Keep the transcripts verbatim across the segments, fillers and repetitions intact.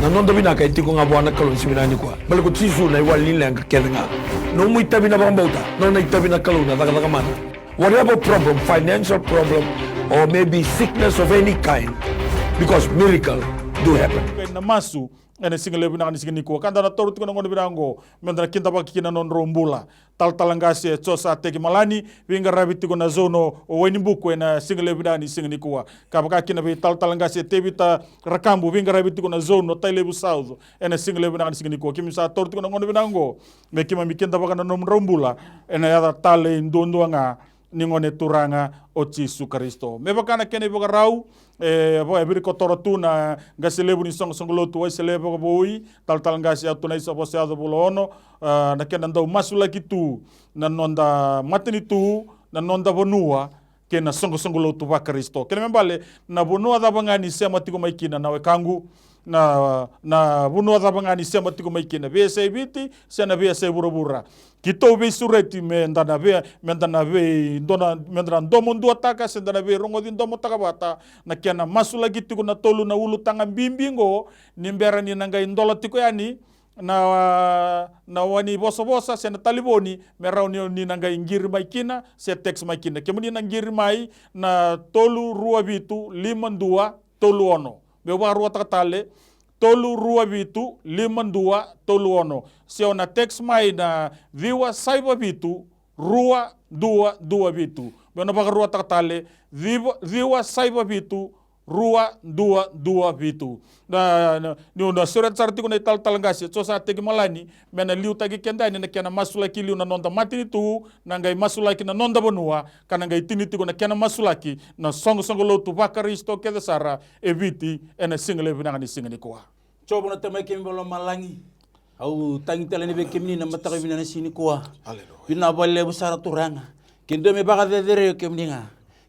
Na noda vinaka e tiko ga vua na Kalou ni siga vinaka nikua. Baleta ko Jisu na iwali ni leqa kece ga. Nomu itavi na vakabauta, nona itavi na Kalou na cakacaka mana. Whatever problem, financial problem, or maybe sickness of any kind, because miracle do happen. Na masu ena siga levu vinaka ni siga nikua, ka da na taura tiko na gauna vinaka oqo me da na kidavaka kina na nodrau bula. Talatala qase Josa Tekimalani, veiqaravi tiko na zone o Wainibuku ena siga levu vinaka ni siga nikua. Ka vaka kina vei talatala qase Tevita Rakabu, veiqaravi tiko na zone o Tailevu South ena siga levu vinaka ni siga nikua. Keimami sa taura tiko na gauna vinaka oqo me keimami kidavaka na nomudrau bula ena yaca talei duadua ga ni Gone Turaga o Jisu Karisito. Me vaka na kena ivakarau, e, va-, e virikotora tu na qase levu ni soqosoqo lotu Wesele vakavoui, talatala qase Atunaisa Vosayaco Vulaono, a, na kena dau masulaki tu na noda matanitu, na noda vanua, kei na soqosoqo lotu vaKarisito. Kena me bale, na vanua cava ga ni sema tiko mai kina na wekaqu, na, na vanua cava ga ni sema tiko mai kina, veiyasai Viti se na veiyasai vuravura. Keitou veisureti me da na vei, me da na vei, dona, me da na domoduataka se da na veirogoci domotaka vata na kena masulaki tiko na tolu na ulutaga bibi oqo, ni bera ni na qai dola tiko yani na, na wani vosavosa se na talivoni, me rawa ni, ni na qai qiri mai kina se text mai kina. Kemuni na qiri mai na tolu rua vitu lima dua tolu ono. Meu vakaruataka tale, tolu rua vitu lima dua tolu ono. Se o na text mai na ciwa saiva vitu rua dua dua vitu. Meu na vakaruataka tale, ciwa, ciwa saiva vitu rua dua dua vitu. Na, na, niu na sureta sara tiko na italatala qase Josa Tekimalani me na liutaki keda yani na kena masulaki liu na noda matanitu, na qai masulaki na noda vanua, ka na qai tini tiko na kena masulaki na soqosoqo lotu vaKarisito kece sara e Viti ena siga levu vinaka ni siga nikua. Jiova na Tamai keimami vakalomalagi, au tagi tale yani vei kemuni na mataka vinaka ni siga nikua. Aleluya. Vinaka vakalevu sara Turaga. Ke dua me vakacerecerei o kemuni ga.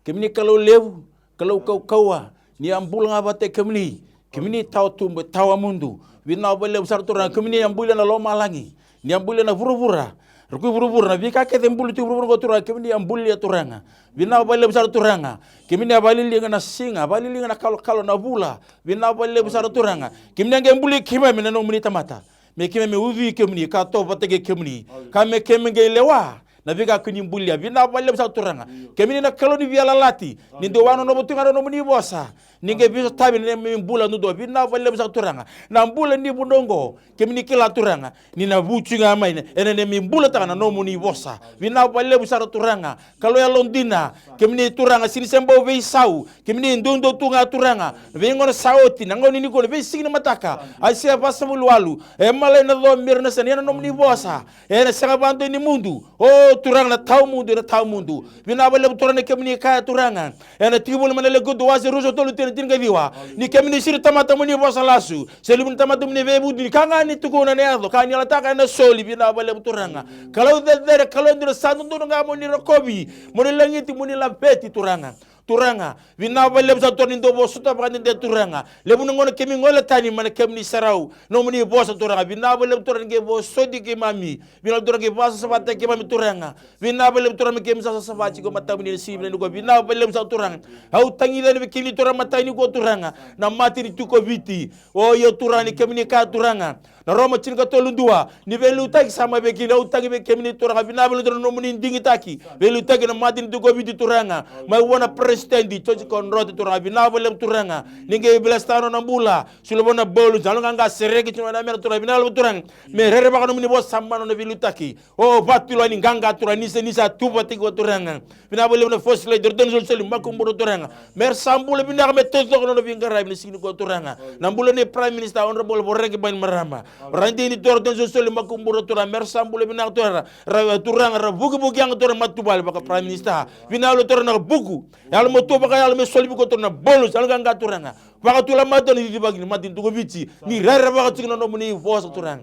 Kemuni Kalou levu, Kalou kaukauwa, ni a bula ga vata kei kemuni. Kemuni tawa tubu, tawa mudu. Vinaka vakalevu sara Turaga, kemuni a bulia na lomalagi. Ni a bulia na vuravura. Ra kui vuravura, na veika kece e buli tu vuravura oqo Turaga, kemuni a bulia Turaga. Vinaka vakalevu sara Turaga. Kemuni a vakaliliga na siga, vakaliliga na kalokalo, na vula. Vinaka vakalevu sara Turaga. Kemuni a qai buli keimami na nomuni tamata. Me keimami ucui kemuni, ka tovo vata kei kemuni. Ka me keimami qai lewa na veika koni bulia. Vinaka vakalevu sara Turaga. Kemuni na Kalou ni veiyalayalati. Ni dau a nonova tu ga na nomuni vosa. Ni qai veisotavi na neimami bula duadua. Vinaka vakalevu sara Turaga. Na bula ni vanua oqo. Kemuni kila Turaga. Ni na vucu ga mai ena neimami bulataka na nomuni vosa. Vinaka vakalevu sara Turaga. Kalou yalodina. Kemuni Turaga, sega ni se bau veisau. Kemuni duadua tu ga Turaga. Veigauna sa oti, na gauna nikua, na veisiga ni mataka. Aisea vasagavulu walu. E malai na comira na sega ni yadra na nomuni vosa. Ena sega vakadua ni mudu. O Turaga na tawa mudu, na tawa mudu. Vinaka vakalevu Turaga na kemuni kaya Turaga. Ena Tikivolimaina na Lekutu wase ruasagavulu ka tolu, tikina tinikaciwa. Ni kemuni sega ni tamata mo ni vosa lasu. Se luve ni tamata mo ni veivutunitaka ga ni tukuna na yaco. Ka ni yalataka ena soli, vinaka vakalevu Turaga. Kalou cecere, Kalou dina, sa dodonu ga mo ni rokovi. Mo ni lagiti, mo ni laveti Turaga. Turaga, vinaka vakalevu sara Turaga ni dau vosota vakadede Turaga. Levu na gauna keimami gole tani mai na kemuni serau. Nomuni vosa Turaga. Vinaka vakalevu Turaga ni qai vosoti keimami. Vinaka Turaga ni qai vakasavasavataki keimami Turaga. Vinaka vakalevu Turaga me keimami sa savasava tiko e matamuni ena siga vinaka nikua. Vinaka vakalevu sara Turaga. Au tagica yani vei kemuni Turaga matai nikua Turaga. Na matanitu ko Viti. O io Turaga ni kemuni kaya Turaga. Na Roma tinikatolu dua, ni veiliutaki sa mai vei kemuni, au tagi vei kemuni Turaga, vinaka vakalevu Turaga na nomuni digitaki, veiliutaki na matanitu ko Viti Turaga, mai vua na peresitedi Jioji Konrote Turaga, vinaka vakalevu Turaga, ni qai bless-taka na nona bula, solia vua na bolo, yaloqaqa sereki tiko mai na mera Turaga, vinaka vakalevu Turaga, me rerevaka na nomuni vosa sa mana na veiliutaki, o vatulani qaqa Turaga, ni sa, ni sa tu vata kei koya Turaga, vinaka vakalevu na First Lady, Turaga ni solisoli makubura Turaga, mera sa bula vinaka me taucoko na nona veiqaravi na siga nikua Turaga, na bula ni Prime Minister, Honourable Voreqe Bainimarama, Radini Turaga, Turaga ni solisoli makubura Turaga, mera sa bula vinaka Turaga, ra, Turaga, ra vukivuki yaga Turaga matavuvale vaka Prime Minister. Vinaka vakalevu Turaga na vuku. Yalomatua vakayalo me soli vei koya Turaga na bolo, yaloqaqa Turaga. Vakatula mada na cicivaki ni matanitu ko Viti. Ni rerevaka tiko na nomuni vosa Turaga.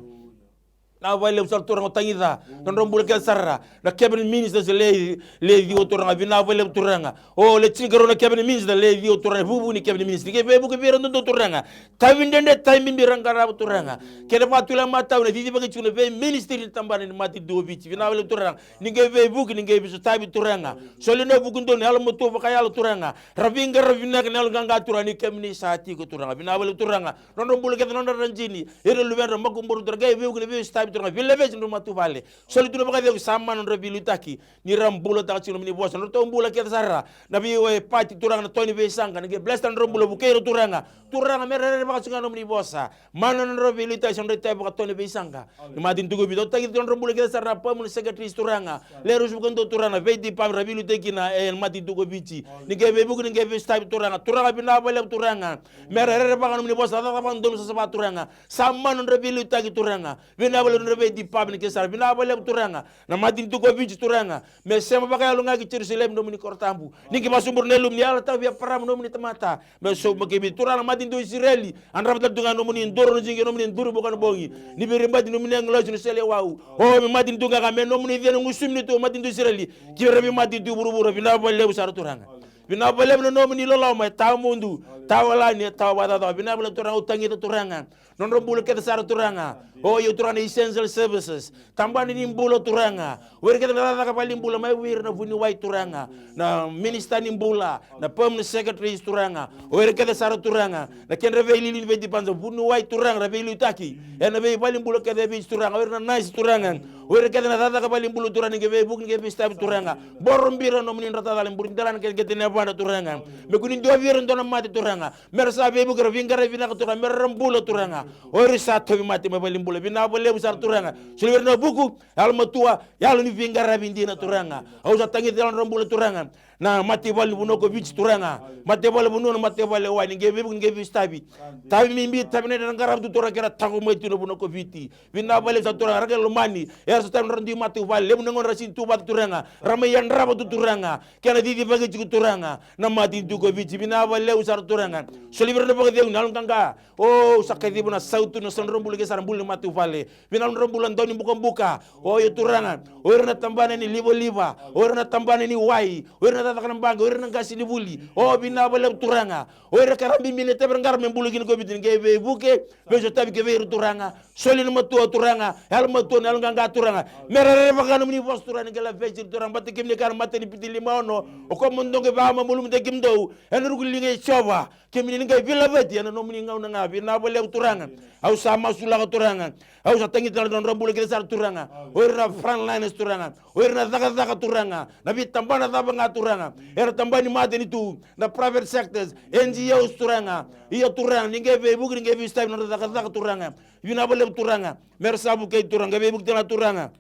Vinaka vakalevu sara Turaga, au tagica na nodra bula kece sara na cabinet ministers, le, le ciwa Turaga, vinaka vakalevu Turaga. O le tinikarua na cabinet minister, le ciwa Turaga, vuvu ni cabinet minister. Ni qai veivuke vei ira dodonu Turaga. Tavi dredre, tavi bibi era qarava Turaga. Kena vakatulewa matau na cicivaki tiko na vei ministry ni tabana ni matanitu o Viti. Vinaka vakalevu Turaga. Ni qai veivuke, ni qai veisotavi Turaga. Soli na vuku donu, yalomatua vakayalo Turaga. Ra veiqaravi vinaka na yalo qaqa Turaga, ni kemuni sa tiko Turaga. Vinaka vakalevu Turaga. Nodra bula kece, nodra radini, ira luvedra, makubudra, qai veivuke ni veisotavi Turaga, veilaveti nodra matavuvale. Soli tu na vakacegu, sa mana nodra veiliutaki. Ni ra bulataka tiko na nomuni vosa, nodratou bula kece sara. Na vei, e, pati Turaga, na toa ni veisaqa, ni qai bless tale nodra bula, vukei ira Turaga. Turaga, me ra rerevaka tiko ga na nomuni vosa. Mana nodra veiliutaki, sa nodra itavi vakatoa ni veisaqa. Ni matanitu ko Viti, au tagica tiko nodra bula kece sara na permanent secretaries Turaga. Le rusu vakadua Turaga, na vei department ra veiliutaki kina, e, matanitu ko Viti. Ni qai veivuke, ni qai veisotavi Turaga. Turaga, vinaka vakalevu Turaga. Me ra rerevaka na nomuni vosa, cakacaka vakadodonu, savasava Turaga. Sa mana nodra veiliutaki Turaga. Vinaka vakalevu nodra vei department kece sara. Vinaka vakalevu Turaga. Na matanitu ko Viti Turaga. Me sema vakayalo ga ki Jerusalemi nomuni koro tabu. Ni qai vakasobu na ilumu ni yalataka vei Eparama nomuni tamata. Me sobu mai ki Viti Turaga, na matanitu Isireli. Yadrava tale tu ga nomuni duru na jiqi, nomuni duru boka na bogi. Ni veiribati nomuni agilosi na seleiwau. O me matanitu ga ka me nomuni cei na gusumi ni tu matanitu Isireli. Ki vei ira veimatanitu vuravura, vinaka vakalevu sara Turaga. Vinaka vakalevu na nomuni loloma e tawa mudu, tawa lani, e tawa vakacaca. Vinaka vakalevu Turaga, au tagica Turaga. Nodra bula kece sara Turaga. O ira Turaga na essential services. Tabana ni bula Turaga. O ira kece na cakacaka valenibula mai vei ira na vuniwai Turaga. Na minister ni bula, na permanent secretaries Turaga. O ira kece sara Turaga. Na kedra veiliuliu ni vei department, vuniwai Turaga, ra veiliutaki. Ena veivalenibula kece e Viti Turaga. O ira na nasi Turaga. O ira kece na cakacaka valenibula Turaga, ni qai veivuke, ni qai veisotavi Turaga. Boro bira nomuni dra tacala, buri delana kece, kece na yavadra Turaga. Me kua ni dua vei ira dua na mate Turaga. Me ra sa veivuke, ra veiqaravi vinaka Turaga, me ra bula Turaga. O ira sa tauvimate mai valenibula, vinaka vakalevu sara Turaga. Solia vei ira na vuku, yalomatua, yalo ni veiqaravi dina Turaga. Au sa tagica yalo nodra bula Turaga. Na mataivalu ni vanua ko Viti Turaga. Mataivalu vanua, na mataivalu e wai, ni qai veivuke, ni qai veisotavi. Tavi bibi, tavi dredre era qarava tu Turaga, ke ra taqomaki tu na vanua ko Viti. Vinaka vakalevu sara Turaga, ra qai lomani. Era sa tavi nodra dui matavuvale, levu na gauna ra sega ni tu vata Turaga. Ra mai yadrava tu Turaga. Kena cicivaki tiko Turaga. Na matanitu ko Viti, vinaka vakalevu sara Turaga. Solia vei ira na vakacegu, na yalo qaqa. O, sa kaciva na sautu, na sa nodra bula kece sara, bula ni matavuvale. Vinaka nodra bula dau ni bukabuka. O ira Turaga. O ira na tabana ni livaliva. O ira na tabana ni wai. O ira na cakacaka na baqe. O ira na qasenivuli. O, vinaka vakalevu Turaga. O ira ka ra bibi na itavi era qarava me bula kina ko Viti, ni qai veivuke, veisotavi ki vei ira Turaga. Soli na matua Turaga, yalomatua, na yalo qaqa Turaga. Me ra rerevaka na nomuni vosa Turaga, ni qai laveti ira Turaga. Baleta kemuni kaya na matai ni Pita lima ono, o koya mo dou qai vakamalumalumutaki kemudou ena ruku ni liga i Jiova. Kemuni ni qai veilaveti ena nomuni gauna ga. Vinaka vakalevu Turaga. Au sa masulaka Turaga. Au sa tagica na nodra bula kece sara Turaga. O ira na frontliners Turaga. O ira na cakacaka Turaga. Na veitabana cava ga Turaga. Era tabana ni matanitu. Na private sectors. N G Os Turaga. Ia Turaga. Ni qai veivuke, ni qai veisotavi na nodra cakacaka Turaga. Vinaka vakalevu Turaga. Me ra sa vukei Turaga. Qai veivuke tale na Turaga.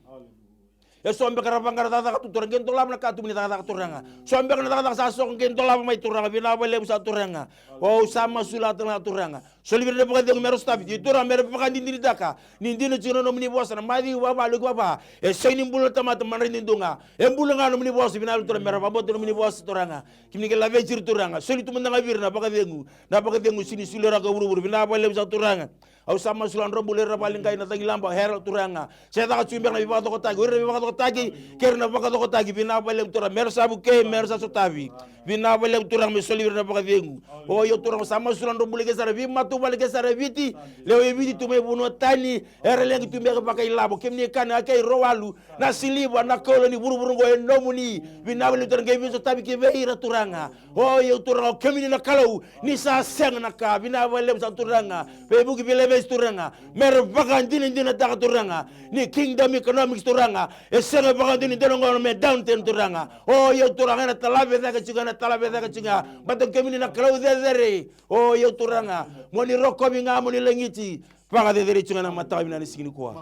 E so beka ra vaqara cakacaka tu Turaga, qai dolava na katuba ni cakacaka Turaga. So beka na cakacaka sa soko qai dolava mai Turaga, vinaka vakalevu sa Turaga. O, au sa masulaka tale ga Turaga. Soli vei ira na vakacegu me ra sotavi, Turaga me ra vakadinadinataka. Ni dina tiko na nomuni vosa, na maciu vava, loki vava. E sega ni bula na tamata madrai duidui ga. E bula ga na nomuni vosa, vinaka vakalevu Turaga me ra vakabauta na nomuni vosa Turaga. Kemuni qai laveti ira Turaga. Soli tu mada ga vei ira na vakacegu. Na vakacegu sega ni solia rawa ki vuravura, vinaka vakalevu sa Turaga. Au sa masulaka nodra bula ira vale qai na cagilaba, Harold Turaga. Se caka tiko beka na veivakacokotaki, o ira na veivakacokotaki, kei ira na vakacokotaki, vinaka vakalevu Turaga. Me ra sa vukei, me ra sa sotavi. Vinaka vakalevu Turaga me soli vei ira na vakacegu. O io Turaga, sa masulaka nodra bula kece sara, veimatavuvale kece sara e Viti. Lewe i Viti tu mai vanua tani, era leqi tu beka vakailavo. Kemuni kaya na yakavi rua walu, na siliva, na koula ni vuravura oqo e nomuni. Vinaka vakalevu Turaga, qai veisotavi ki vei ira Turaga. O io Turaga, o kemuni na Kalou, ni sa sega na ka. Vinaka vakalevu sa Turaga. Veivuke, veilaveti Turaga. Me ra vakadinadinataka Turaga. Ni kingdom economics Turaga. E sega vakadinadina oqo me downturn Turaga. O io Turaga, ena talave cake tiko, ena talave cake tiko. Baleta o kemuni na Kalou cecere. O io Turaga, mo ni rokovi ga, mo ni lagiti. Vakacecerei tiko ga na mataka vinaka ni siga nikua.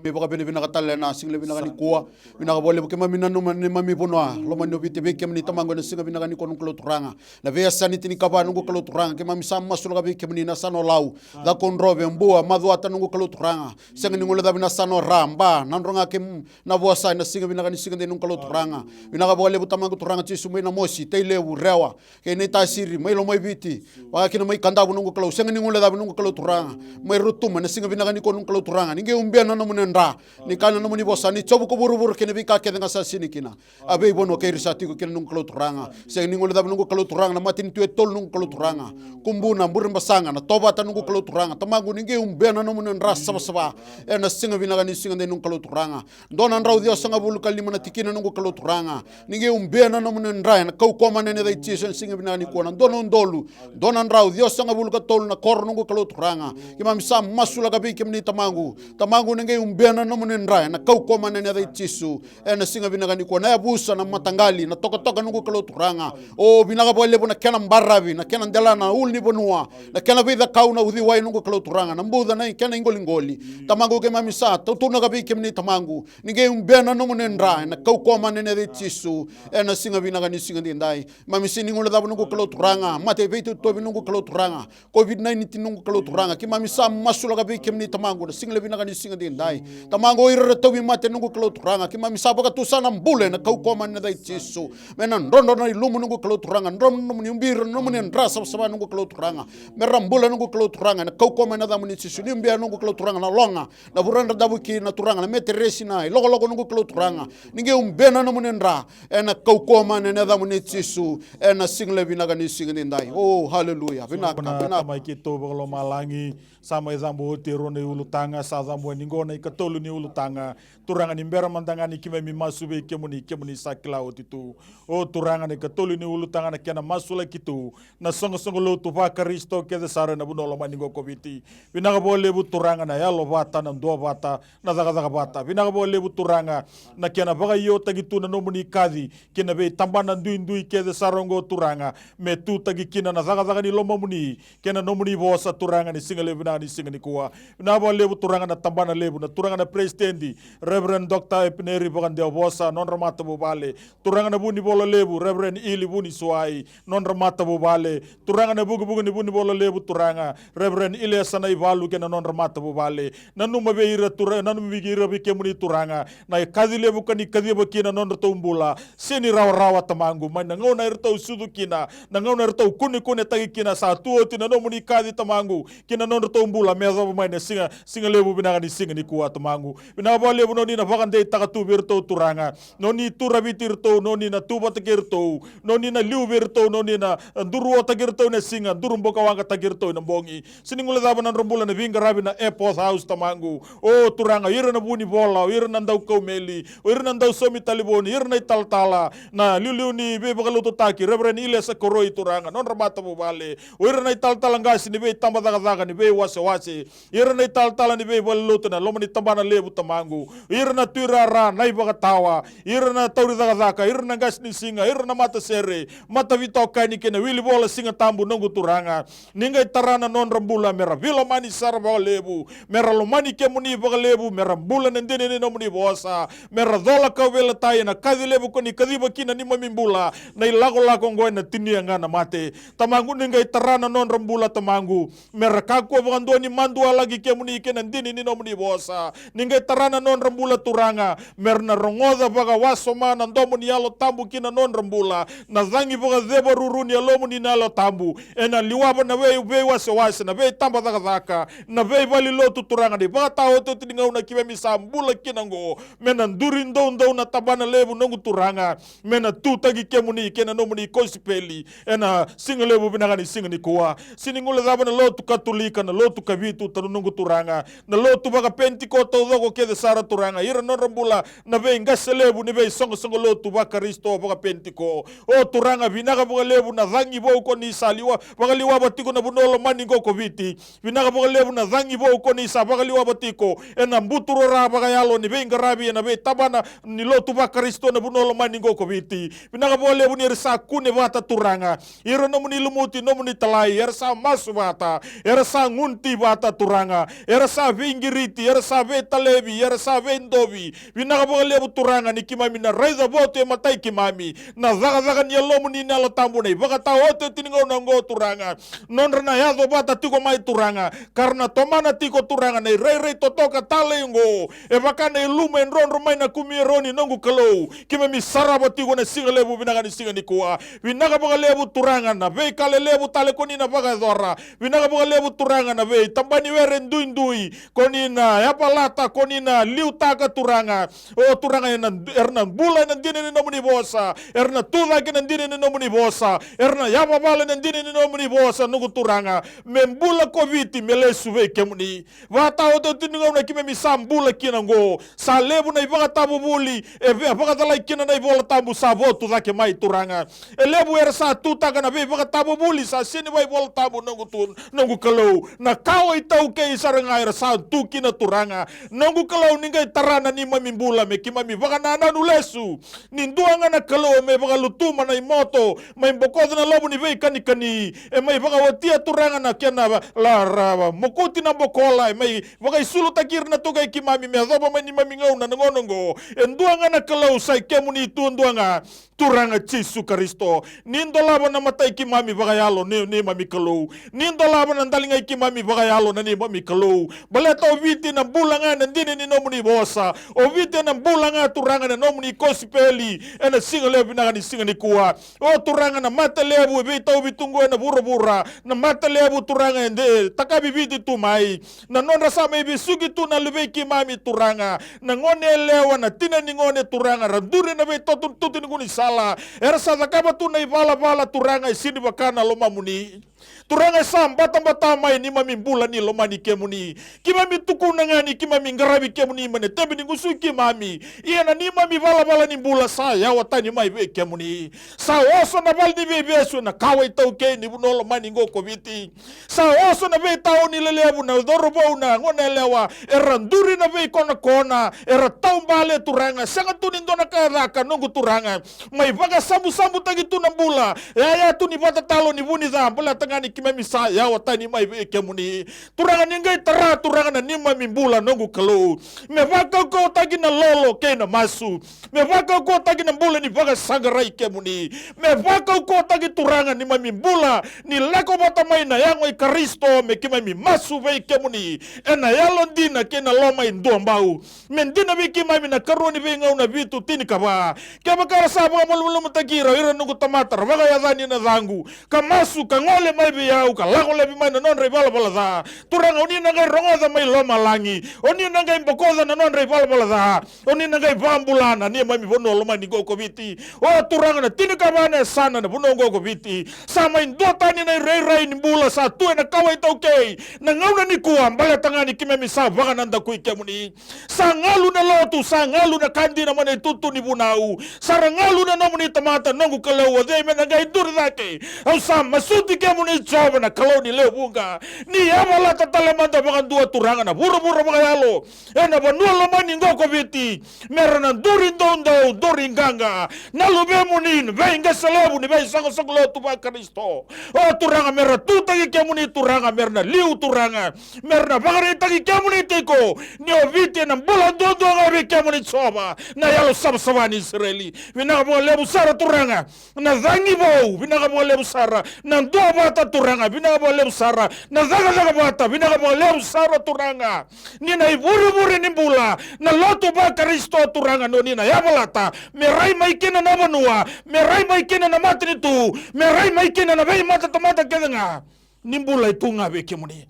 Keimami vakavinavinaka tale na siga levu vinaka nikua. Vinaka vakalevu keimami nanuma neimami vanua lomani o Viti vei kemuni tamaqu ena siga vinaka nikua noqu Kalou Turaga. Na veiyasana ni tinikava noqu Kalou Turaga, keimami sa masulaka vei kemuni na yasana o Lau, Cakaudrove, Bua, Macuata noqu Kalou Turaga. Sega ni guilecavi na yasana o Ra, Ba, Nadroga kei na Vuasa ena siga vinaka ni siga dei noqu Kalou Turaga. Vinaka vakalevu tamaqu Turaga Jisu mai Namosi, Tailevu, Rewa, kei Naitasiri, mai Lomaiviti, vaka kina mai Kadavu noqu Kalou, sega ni guilecavi noqu Kalou Turaga, mai Rotuma, Na siga vinaka nikua noqu Kalou Turaga, ni qai ubia na nomuni dra. Ni kaya na nomuni vosa, ni covu ko vuravura kei na veika kece ga sa sinai kina. A veivanua kei ira sa tiko kina noqu Kalou Turaga. Sega ni guilecavi noqu Kalou Turaga na matanitu e tolu noqu Kalou Turaga. Kubuna, Burebasaga, na Tovata noqu Kalou Turaga. Tamaqu ni qai ubia na nomuni dra savasava. Ena siga vinaka ni siga dai noqu Kalou Turaga. Dua na drau ciwasagavulu ka lima na tikina noqu Kalou Turaga. Ni qai ubia na nomuni dra ena kaukauwa mana ni yaca i Jisu ena siga vinaka nikua. Na dua na udolu. Dua na drau ciwasagavulu ka tolu na koro noqu Kalou Turaga. Keimami sa masulaka vei kemuni Tamaqu. Tamaqu ni qai ubia na nomuni dra ena kaukauwa mana ni yaca i Jisu. Ena siga vinaka nikua na yavusa, na mataqali, na tokatoka noqu Kalou Turaga. O vinaka vakalevu na kena baravi, na kena dela na ulunivanua, na kena veicakau na uciwai noqu Kalou Turaga, na buca na kena iqoliqoli. Tamaqu keimami sa tautunaka vei kemuni Tamaqu. Ni qai ubia na nomuni dra ena kaukauwa mana ni yaca i Jisu. Ena siga vinaka ni siga daidai. Keimami sega ni guilecava noqu Kalou Turaga. Mate veitautovi noqu Kalou Turaga. COVID nineteen noqu Kalou Turaga, keimami sa masulaka vei kemuni Tamaqu na siga levu vinaka ni siga daidai. Tamaqu o ira era tauvimate noqu Kalou Turaga, keimami sa vakatusa na bula ena kaukauwa mana ni yaca i Jisu. Me na drodro na ilumu noqu Kalou Turaga, drodro na nomuni ubi ira na nomuni dra savasava noqu Kalou Turaga. Me ra bula noqu Kalou Turaga ena kaukauwa mana ni yacamuni Jisu. Ni ubia noqu Kalou Turaga na loga, na vuradra davuki na Turaga, na meteresi, na ilokoloko noqu Kalou Turaga. Ni qai ubia na nomuni dra ena kaukauwa mana ni yacamuni Jisu. Ena siga levu vinaka ni siga daidai. O, haleluya. Vinaka, vinaka. Tamai keitou vakalomalagi, sa mai cabo oti e rua na iulutaga, sa cabo yani qo na ikatolu ni ulutaga. Turaga ni bera mada ga ni keimami masu vei kemuni, kemuni sa kila oti tu. O Turaga na ikatolu ni ulutaga na kena masulaki tu na soqosoqo lotu vaKarisito kece sara ena vanua lomani qo ko Viti. Vinaka vakalevu Turaga na yalovata, na duavata, na cakacaka vata. Vinaka vakalevu Turaga na kena vakaiotaki tu na nomuni kaci ki na veitabana duidui kece sara oqo Turaga, me tutaki kina na cakacaka ni lomamuni kei na nomuni vosa Turaga ni siga levu vinaka ni siga nikua. Vinaka vakalevu Turaga na tabana levu, na turaga na peresitedi Reverend Doctor Epineri Vakadewa Vosa, nodra matavuvale, turaga na vunivola levu Reverend Ili Vunisuwai, nodra matavuvale, turaga na vukevuke ni vunivola levu Turaga Reverend Ilesa Naivalu kei na nodra matavuvale. Nanuma vei ira Turaga, nanuma vei ira vei kemuni Turaga na kaci levu ka ni kaciva kina na nodratou bula. Sega ni rawarawa Tamaqu, mai na gauna eratou sucu kina, na gauna eratou kunekunetaki kina, sa tu oti na nomuni kaci Tamaqu ki na nodratou bula me yacova mai na siga, siga levu vinaka ni siga nikua Tamaqu. Vinaka vakalevu na oni na vakadeitaka tu vei iratou Turaga, na oni turaviti iratou, na oni na tu vata kei iratou, na oni na liu vei iratou, na oni na duruotaki iratou ena siga, durubukawaqataki iratou ena bogi. Sega ni guilecava na nodra bula na veiqaravi na Epworth House Tamaqu. O Turaga, o ira na vunivola, o ira na daukau meli, o ira na dau saumi talevoni, ira na italatala na liuliu ni veivakalotutaki Reverend Ilesa Koroi Turaga, nodra matavuvale, o ira na italatala qase ni veitabacakacaka ni veiwasewase, ira na italatala ni veivalelotu ena loma ni tabana levu Tamaqu, ira na tuirara, na ivakatawa, ira na tauri cakacaka, ira na qase ni siga, ira na matasere, mataveitokani kei na wilivola Siga Tabu noqu Turaga. Ni qai tara na nodra bula me ra veilomani sara vakalevu, me ra lomani kemuni vakalevu, me ra bula na dina ni nomuni vosa, me ra cola kauveilatai ena kaci levu ko ni kaciva kina neimami bula, na ilakolako oqo ena tinia ga na mate. Tamaqu ni qai tara na nodra bula Tamaqu, me ra kakua vakadua ni madualaki kemuni kei na dina ni nomuni vosa. Ni qai tara na nodra bula Turaga, me ra na rogoca vakawasoma na domo ni Yalo Tabu ki na nodra bula, na cagi vakacevaruru ni Yalomuni na Yalo Tabu, ena liwava na vei, veiwasewase, na veitabacakacaka, na veivalelotu Turaga, na ivakataotioti ni gauna keimami sa bula kina oqo, me na duri doudou na tabana levu noqu Turaga, me na tutaki kemuni kei na nomuni kosipeli ena siga levu vinaka ni siga nikua. Sega ni guilecava na lotu Katolika, na lotu Kavitu, tara noqu Turaga, na lotu vakaPenitiko taucoko kece sara Turaga, ira na nodra bula na veiqase levu ni veisoqosoqo lotu vaKarisito vakaPenitiko. O Turaga, vinaka vakalevu na cagi vou ko ni sa liwa, vakaliwava tiko na vanua lomani oqo ko Viti. Vinaka vakalevu na cagi vou ko ni sa vakaliwava tiko ena buturara vakayalo ni veiqaravi ena veitabana ni lotu vaKarisito na vanua lomani oqo ko Viti. Vinaka vakalevu ni ra sa kune vata Turaga, ira nomuni lumuti, nomuni talai, era sa masu vata, era sa gunuti vata Turaga, era sa veiqiriti, era sa veitalevi, era sa veidovi. Vinaka vakalevu Turaga ni keimami na raica votu e matai keimami na cakacaka ni Yalomuni na Yalo Tabu, na ivakataotioti ni gauna oqo Turaga. Nodra na yaco vata tiko mai Turaga, ka ra na tomana tiko Turaga na irairai totoka talei oqo. E vaka na ilumu e drodro mai na kumi Eroni noqu Kalou, keimami sarava tiko na siga levu vinaka ni siga nikua. Vinaka vakalevu Turaga na veika lelevu tale ko ni na vakayacora. Vinaka vakalevu Turaga na veitabani were duidui, ko ni na yavalata, ko ni na liutaka Turaga. O Turaga, ena, era na bula ena dina ni nomuni vosa, era na tucake ena dina ni nomuni vosa, era na yavavala ena dina ni nomuni vosa, noqu Turaga. Me bula ko Viti, me lesu vei kemuni. Vakataotioti ni gauna keimami sa bula kina oqo, sa levu na ivakatavuvuli e ve-, vakacalai kina na iVola Tabu sa votu cake mai Turaga. E levu era sa tutaka na veivakatavuvuli sa sega ni vakaivolatabu, noqu tu, noqu Kalou. Na kawa iTaukei sara ga era sa tu kina Turaga. Noqu Kalou, ni qai tara na neimami bula me keimami vakanananu lesu. Ni dua ga na Kalou e mai vakalutuma na imoto, mai bokoca na lovo ni veikanikani, e mai vakaotia Turaga na kena va-, la, ra, va-, mokuti na bokola, e mai vakaisulutaki ira na tokai keimami me yacova mai neimami gauna na gauna oqo. E dua ga na Kalou, sa i kemuni tu dua ga. Turaga Jisu Karisito, ni dolava na matai keimami vakayalo, ni, neimami Kalou. Ni dolava na daligai keimami vakayalo, na neimami Kalou. Baleta o Viti ena bula ga ena dina ni nomuni vosa. O Viti ena bula ga, Turaga, na nomuni kosipeli ena siga lewe vinaka ni siga nikua. O Turaga, na mate levu e veitauvi tu qo ena vuravura, na mate levu, Turaga, e de takavi Viti tu mai. Na nodra sa mai vesuki tu na luvei keimami, Turaga, na gone yalewa, na tina ni gone, Turaga, ra duri ena veitototutu ni gaunisala, era sa cakava tu na ivalavala, Turaga, e sega ni vaka na lomamuni. Turaga, e sa batabata mai neimami bula ni lomani kemuni. Keimami tukuna ga ni keimami qaravi kemuni mai na tebe ni gusu i keimami. Ia na neimami valavala ni bula sa yawa tani mai vei kemuni. Sa oso na vale ni veivesu ena kawa iTaukei ni vanua lomani qo ko Viti. Sa oso na veitaoni lelevu, na cauravou, na gone yalewa, era duri na veikonakona, era taubale, Turaga, sega tu ni dua na ka e caka, noqu Turaga. Mai vakasabusabutaki tu na bula, yaya tu ni vakatatalo ni vu ni ca, baleta ga ni keimami sa yawa tani mai vei kemuni. Turaga, ni qai tara, Turaga, na neimami bula, noqu Kalou. Me vakaukauwataki na lolo kei na masu. Me vakaukauwataki na bula ni vakasaqarai kemuni. Me vakaukauwataki, Turaga, neimami bula ni lako vata mai na yago i Karisito, me keimami masu vei kemuni ena yalodina kei na loma i duabau. Me dina vei keimami na ikarua ni Veigauna vitu tinikava. Kevaka era sa vakamalumalumutaki ira o ira noqu tamata ra vakayacani ena yacaqu, ka masu, ka gole mai vei au, ka lako laivi mai na nodra ivalavala ca. Turaga, o ni na qai rogoca mai lomalagi. O ni na qai bokoca na nodra ivalavala ca. O ni na qai vakabula na neimami vanua lomani qo ko Viti. O Turaga, na tinikava na yasana na vanua qo ko Viti, sa mai duatani na irairai ni bula sa tu ena kawa iTaukei na gauna nikua, baleta ga ni keimami sa vakanadakui kemuni. Sa galu na lotu, sa galu na ka dina mai na itutu ni vunau. Sa ra galu na nomuni tamata, noqu Kalou, o cei me na qai duri cake? Au sa masuti kemuni, Jiova, na Kalou ni lewe vuqa, ni yavalata tale mada vakadua, Turaga, na vuravura vakayalo ena vanua lomani qo ko Viti, me ra na duri doudou, duri qaqa na luvemuni, na veiqase levu ni veisoqosoqo lotu vaKarisito. O Turaga, me ra tutaki kemuni, Turaga, me ra na liu, Turaga, me ra na vakaraitaki kemuni tiko ni o Viti ena bula duadua ga vei kemuni, Jiova, na Yalo Savasava ni Isireli. Vinaka vakalevu sara, Turaga, na cagi vou, vinaka vakalevu sara na duavata, Turaga, vinaka vakalevu sara na cakacaka vata, vinaka vakalevu sara, Turaga, ni na ivurevure ni bula na lotu vaKarisito, Turaga, ni o ni na yavalata me rai mai kina na vanua, me rai mai kina na matanitu, me rai mai kina na veimatatamata kece ga. Ni bula e tu ga vei kemuni.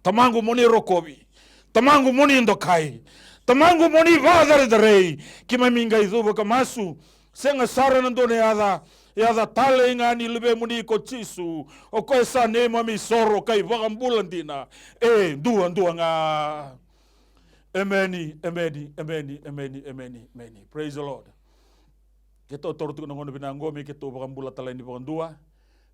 Tamaqu, mo ni rokovi. Tamaqu, mo ni dokai. Tamaqu, mo ni vakacarecerei. Keimami qai cuva ka masu, sega sara na dua na yaca, yaca talei ga ni Luvemuni ko Jisu, o koya sa neimami isoro ka iVakabula dina e duadua ga. Emeni, emeni, emeni, emeni, emeni, emeni. Praise the Lord. Keitou taura tiko na gauna vinaka oqo me keitou vakabula tale yani vakadua,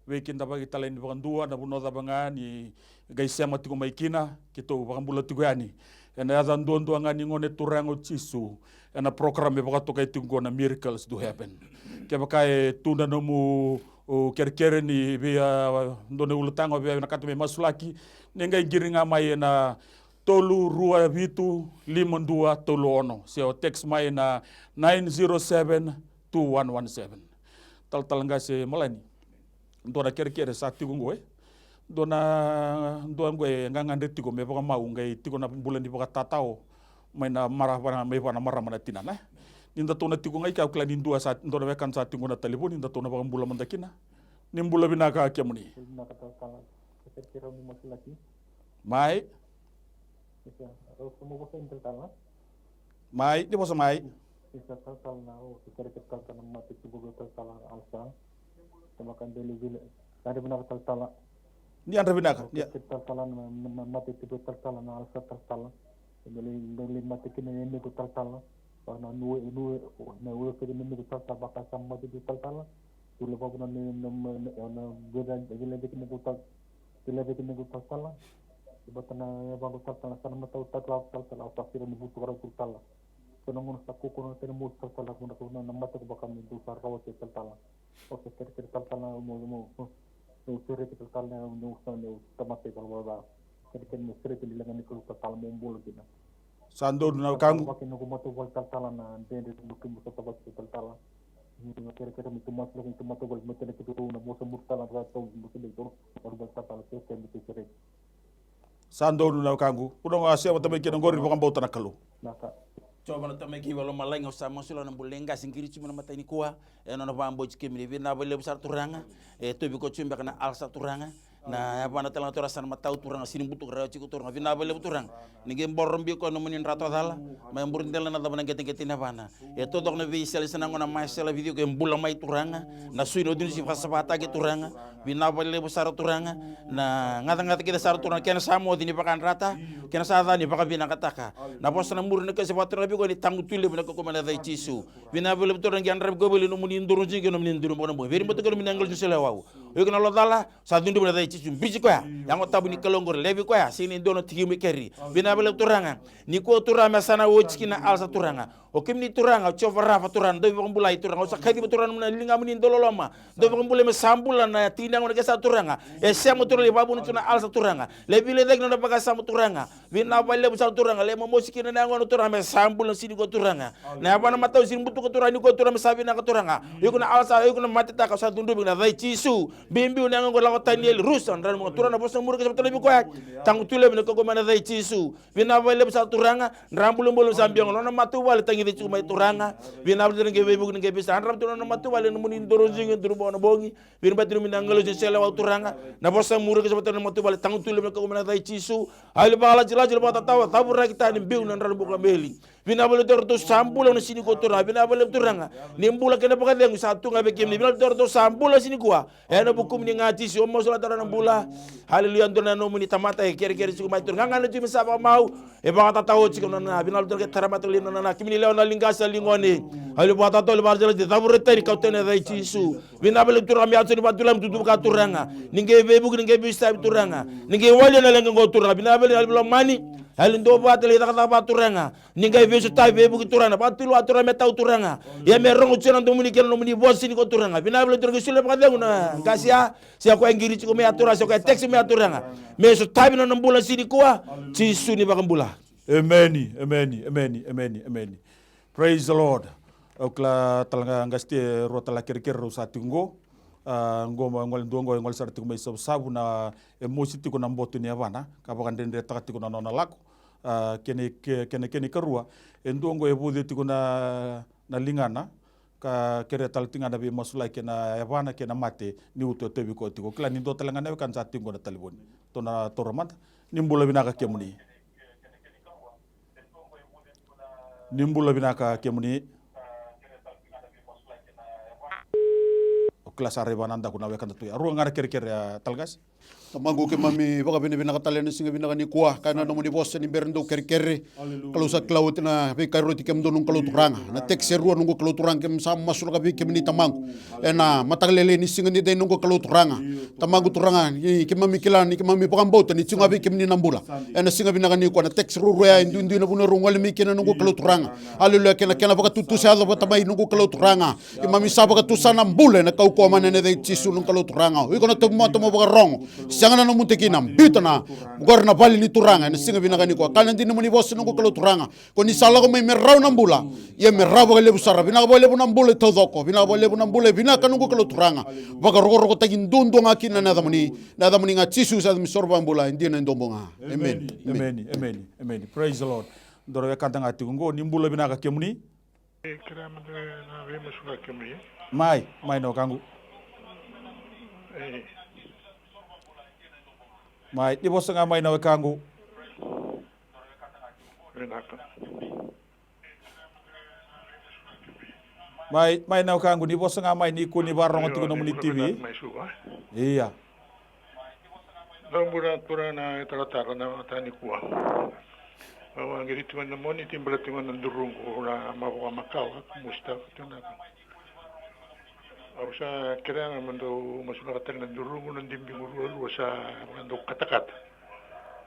veikidavaki tale yani vakadua, na vanua cava ga ni qai sema tiko mai kina, keitou vakabula tiko yani ena yaca duadua ga ni Gone Turaga o Jisu, ena program e vakatokai tiko oqo na Miracles Do Happen. Kevaka e tu na nomu, o, kerekere ni via, a, dua na ulutaga o via vinakata me masulaki, ni qai qiri ga mai ena tolu rua vitu lima dua tolu ono, se o text mai na nine zero seven two one one seven. Talatala Qase Malani, dua na kerekere sa tiko qo, e? Dua na, dua qo e gagadre tiko me vakamau, qai tiko na bula ni vakatatao mai na mara-, mai vua na marama na tinana, e? Ni datou na tiko ga i ke, au kila ni dua sa, dua na wekana sa tiko na talevoni, datou na vakabula mada kina. Ni bula vinaka kemuni. Bula vinaka talatala. Kerekere au ni masulaki. Mai. Isa, rau sa mo vosa ni talatala. Mai, ni vosa mai. Isa, talatala na, o, se kerekere talatala na mate tu qo vei talatala na alsa. Sa maka deli vile. Yadra vinaka talatala. Ni yadra vinaka. O, ni kerekere talatala na, na, na mate tu vei talatala na alsa talatala. Deli, deli mate kina e mequ talatala. Vaka na nue, nue, na ue kece na mequ talatala, vaka sa mate tu talatala. Tule vavuna na, na, na, na, na, vila, vila veki mequ tal-, vila veki mequ talatala. Vata na yavaqu talatala, sa na matau talatala, talatala, au sa sira ni vutukarau talatala. So na gauna sa kukuna na kena mosi talatala, kua na, na, na mate ko vaka me dou sa rawa se talatala. Au sa kerekere talatala, mo, mo, mo, mo sereki talatala, mo sa, mo tamata ivalavala ca. Kerekere mo sereki ni leqa ni Kalou talatala, mo bula kina. Sa donu na wekaqu. Vaka noqu matavuvale talatala na dredre ni kemu sa tavaki talatala. Ni kerekere mo tu masu lako ni tu matavuvale mo tena kei tu na vosa muri talatala, tau mo tena kei tu na matavuvale talatala, kerekere mo tu sereki. Sa donu na wekaqu. Kua ni o a sema tamai kina qori, vakabauta na Kalou. Naka. Jiova na Tamai keimami vakalomalagi, au sa masulaka na bula ni qase qiri tiko mai na matai nikua. Ena nona vakabauti kemuni, vinaka vakalevu sara Turaga. E tauvi koya tiko beka na alsa Turaga. Na yavana tale ga Turaga sa na matau Turaga, sini butuka rawa tiko Turaga. Vinaka vakalevu Turaga. Ni qai boro biu koya nomuni dra tocala. Mai buru dela na cava na qeteqete ni yavana. E taucoko na veisele sa na gona mai sele vici koya e bula mai Turaga. Na sui na uciuci vakasavataki Turaga. Vinaka vakalevu sara Turaga. Na gacagaca kece sara Turaga. Kena sa moce ni vakayadrata. Kena sa ca ni vakavinakataka. Na vosa na muri na kau se vakaturaga vei koya ni tagu tu levu na kaukaua mai na yaca i Jisu. Vinaka vakalevu Turaga, qai yadravi koya voli nomuni duru jigi, nomuni duru bau na bogi. Vei ira bau tiko nomuni agilosi ni solewau. O iko na Lotu cala, sa cudruvi na yaca i Jisu. Biuti koya. Yago Tabu ni Kalou oqori, laivi koya. Sega ni dua na tiki mai keri. Vinaka vakalevu Turaga. Nikua Turaga me sa na oti kina na alsa Turaga. O kemuni Turaga, o Jiova Rafa Turaga, dau vakabulai Turaga. Au sa kaciva Turaga na ligamuni dau loloma. Dau vakabulai me sa bula na tiki ni yagona ke sa Turaga. E sema Turaga, e vavuna tu na alsa Turaga. Laivi lai cake na nona vakasama Turaga. Vinaka vakalevu sara Turaga, lai momosi kina na yagona Turaga, me sa bula na sini koya Turaga. Na yavana matau sini butuka Turaga, nikua Turaga, me sa vinaka Turaga. Iko na alsa, iko na matetaka, sa cudruvi na yaca i Jisu. Biubiu na yago qo lako tani eli rusa, dra na moga Turaga na vosa muri ke sa vatana vei koya. Tagu tu levu na kaukaua mai na yaca i Jisu. Vinaka vakalevu sara Turaga, dra bulabula sa biu na nona matavuvale tagici tiko mai Turaga. Vinaka vakalevu Turaga qai veivuke ni qai veisa, yadrava tu na nona matavuvale nomuni duru jigi, duru bau na bogi. Vei ira bau tiko nomuni agilosi ni solewau Turaga. Na vosa muri ke sa vatana na matavuvale, tagu tu levu na kaukaua mai na yaca i Jisu. Alu vakalatilati, alu vakatatau, cavuraki tani biu na dra na buka meli. Vinaka vakalevu Turaga ratou sa bula na sini koya Turaga. Vinaka vakalevu Turaga. Ni bula kei na vakacegu sa tu ga vei kemuni. Vinaka vakalevu Turaga ratou sa bula na sini koya. Ena vukumuni ga Jisu, au masulaka Turaga na bula. Aleluya, dua na nomuni tamata e kerekere tiko mai Turaga. Gaga na tiko me sa vakamau. E vakatatao tiko na nona. Vinaka vakalevu Turaga ke tara mata li na nona. Kemuni lewa na ligasi a ligone. Alu vakatatao, alu vakalatilati, cavuraki tani, kau tani na yaca i Jisu. Vinaka vakalevu Turaga me yaco ni vakatulami tutu vaka Turaga. Ni qai veivuke, ni qai veisavi Turaga. Ni qai walia na leqa oqo Turaga. Vinaka vakalevu na yalo lomani. Yalo dua vata lai cakacaka vaka Turaga. Ni qai veisotavi veivuke Turaga. Na vakatulewa Turaga me tau Turaga. Ia me rogo tiko na domoni kei na nomuni vosa ni ko Turaga. Vinaka vakalevu Turaga qai solia vakacegu na qase ya. Se koya e qiri tiko mai ya Turaga. Se koya e text mai ya Turaga. Me sotavi na nona bula sini koya. Jisu ni vakabula. Emeni, emeni, emeni, emeni, emeni. Praise the Lord. Au kila tale ga qase e rua tale kerekere rau sa tiko qo. A, qo ma gole dua qo e gole sara tiko mai Savusavu na e mosi tiko na boto ni yavana. Ka vakadredretaka tiko na nona lako. A, kena, ke-, kena, kena ikarua. E dua qo e vuce tiko na, na ligana. Ka kerea tale tiko ga na veimasulaki ena yavana kei na mate ni uto e tauvi koya tiko. Kila ni dua tale ga na wekada sa tiko qo na talevoni. Tou na taura mada. Ni bula vinaka kemuni. Ni bula vinaka kemuni. O kila sa raiva na daku na wekada tu ya. Rua ga na kerekere a tale qase. Tamaqu keimami vakavinavinaka tale ena siga vinaka nikua. Kaya na nomuni vosa ni bera dou kerekere. Kalou sa kila oti na veika e rauti kemudou noqu Kalou Turaga. Na text e rua noqu Kalou Turaga keimami sa masulaka vei kemuni Tamaqu. Ena mataka lailai ni siga nidai noqu Kalou Turaga. Tamaqu Turaga, ni keimami kila, ni keimami vakabauta, ni tiko ga vei kemuni na bula. Ena siga vinaka nikua na text ruarua ya, e duidui na vanua rau gole mai kina noqu Kalou Turaga. Aleluya, kena, kena vakatutusa yaco vata mai noqu Kalou Turaga. Keimami sa vakatusa na bula, ena kaukauwa mai na yaca i Jisu noqu Kalou Turaga. O iko na tauvimate mo vakarogo. Sega na nomu tikina, biuta na, qori na vale ni Turaga, ena siga vinaka nikua. Kaya na dina nomuni vosa noqu Kalou Turaga. Ko ni sa lako mai me rawa na bula. Ia me rawa vakalevu sara. Vinaka vakalevu na bula e taucoko. Vinaka vakalevu na bula e vinaka noqu Kalou Turaga. Vakarokorokotaki duadua ga kina na yacamuni. Na yacamuni ga Jisu sa yaca me soro vakabula. E dina e dobo ga. Emeni. Emeni. Emeni. Emeni. Emeni. Praise the Lord. Dou raica wekada ga tiko qo. Ni bula vinaka kemuni. E, kerea mada na veimasulaki kemuni. Mai, mai na wekaqu. E. Mai, ni vosa ga mai na wekaqu. Mai, mai na wekaqu, ni vosa ga mai ni kua ni vakarorogo tiko na nomuni T V. Ia. Dou bula turaga na talatala na mataka nikua. Au a qiri tiko na moni, tibula tiko na duruqu na mavoka makawa, musta tiko na. Au sa kerea ga me dou masulaka tale na duruqu na dibiqu ruarua sa dau katakata.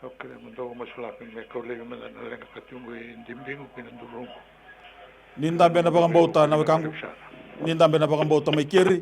Au kerea me dou masulaka me kau laivi mada na leqa ka tiko e dibiqu kei na duruqu. Ni dabe na vakabauta na wekaqu. Ni dabe na vakabauta mai keri.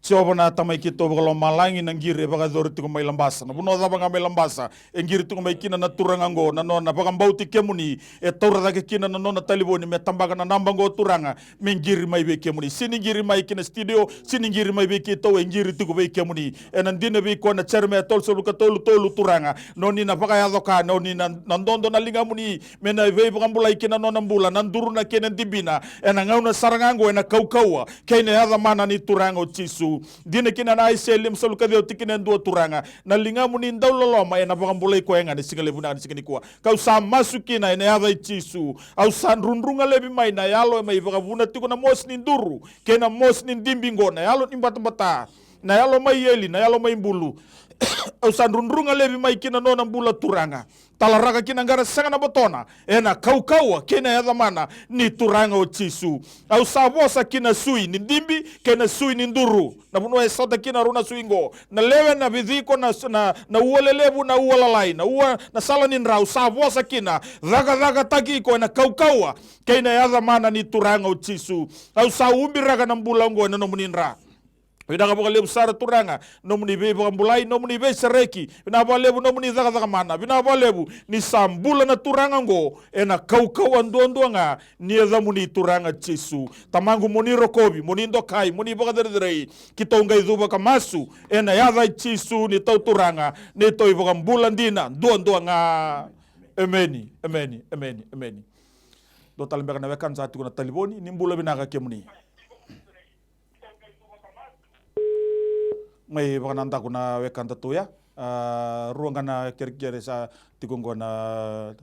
Jiova na Tamai keitou vakalomalagi, na qiri e vakayacori tiko mai Labasa. Na vanua cava ga mai Labasa e qiri tiko mai kina na turaga oqo, na nona vakabauti kemuni, e taura cake kina na nona talevoni me tabaka na naba oqo turaga, me qiri mai vei kemuni. Sega ni qiri mai ki na studio, sega ni qiri mai vei keitou, e qiri tiko vei kemuni. Ena dina vei koya na Jeremaia tolusagavulu ka tolu tolu turaga, noni na vakayaco ka, noni na, na dodo na ligamuni me na veivakabulai ki na nona bula, na duruna kei na dibina. Ena gauna sara ga oqo ena kaukauwa kei na yaca mana ni Turaga o Jisu. Dina kina na Aisea limasagavulu ka ciwa tikina e dua turaga, na ligamuni dau loloma ena vakabulai koya ga ena siga levu na, na siga nikua. Kau sa masu kina ena yaca i Jisu. Au sa drudruga laivi mai na yalo e mai vakavuna tiko na mosi ni duru kei na mosi ni dibi oqo, na yalo ni batabata, na yalo mai eli, na yalo mai bulu. Au sa drudruga laivi mai ki na nona bula turaga. Talaraka ki na qara sega na botona ena kaukauwa kei na yaca mana ni Turaga o Jisu. Au sa vosa ki na sui ni dibi kei na sui ni duru. Na vanua e sota kina rau na sui oqo, na lewe, na viciko, na, na, na ua lelevu, na ua lalai, na ua, na sala ni dra, au sa vosa kina. Cakacakataki iko ena kaukauwa kei na yaca mana ni Turaga o Jisu. Au sa ubiraka na bula oqo ena nomuni dra. Vinaka vakalevu sara turaga, nomuni veivakabulai, nomuni veisereki. Vinaka vakalevu nomuni cakacaka mana. Vinaka vakalevu ni sa bula na turaga oqo ena kaukauwa duadua ga ni yacamuni Turaga Jisu. Tamaqu, mo ni rokovi, mo ni dokai, mo ni vakacerecerei. Keitou qai cuva ka masu ena yaca i Jisu neitou Turaga, neitou iVakabula dina duadua ga. Emeni, emeni, emeni, emeni. Dua tale beka na wekada sa tiko na talevoni, ni bula vinaka kemuni. Mai vakanadaku na wekada tu ya. A, rua ga na kerekere sa tiko oqo na,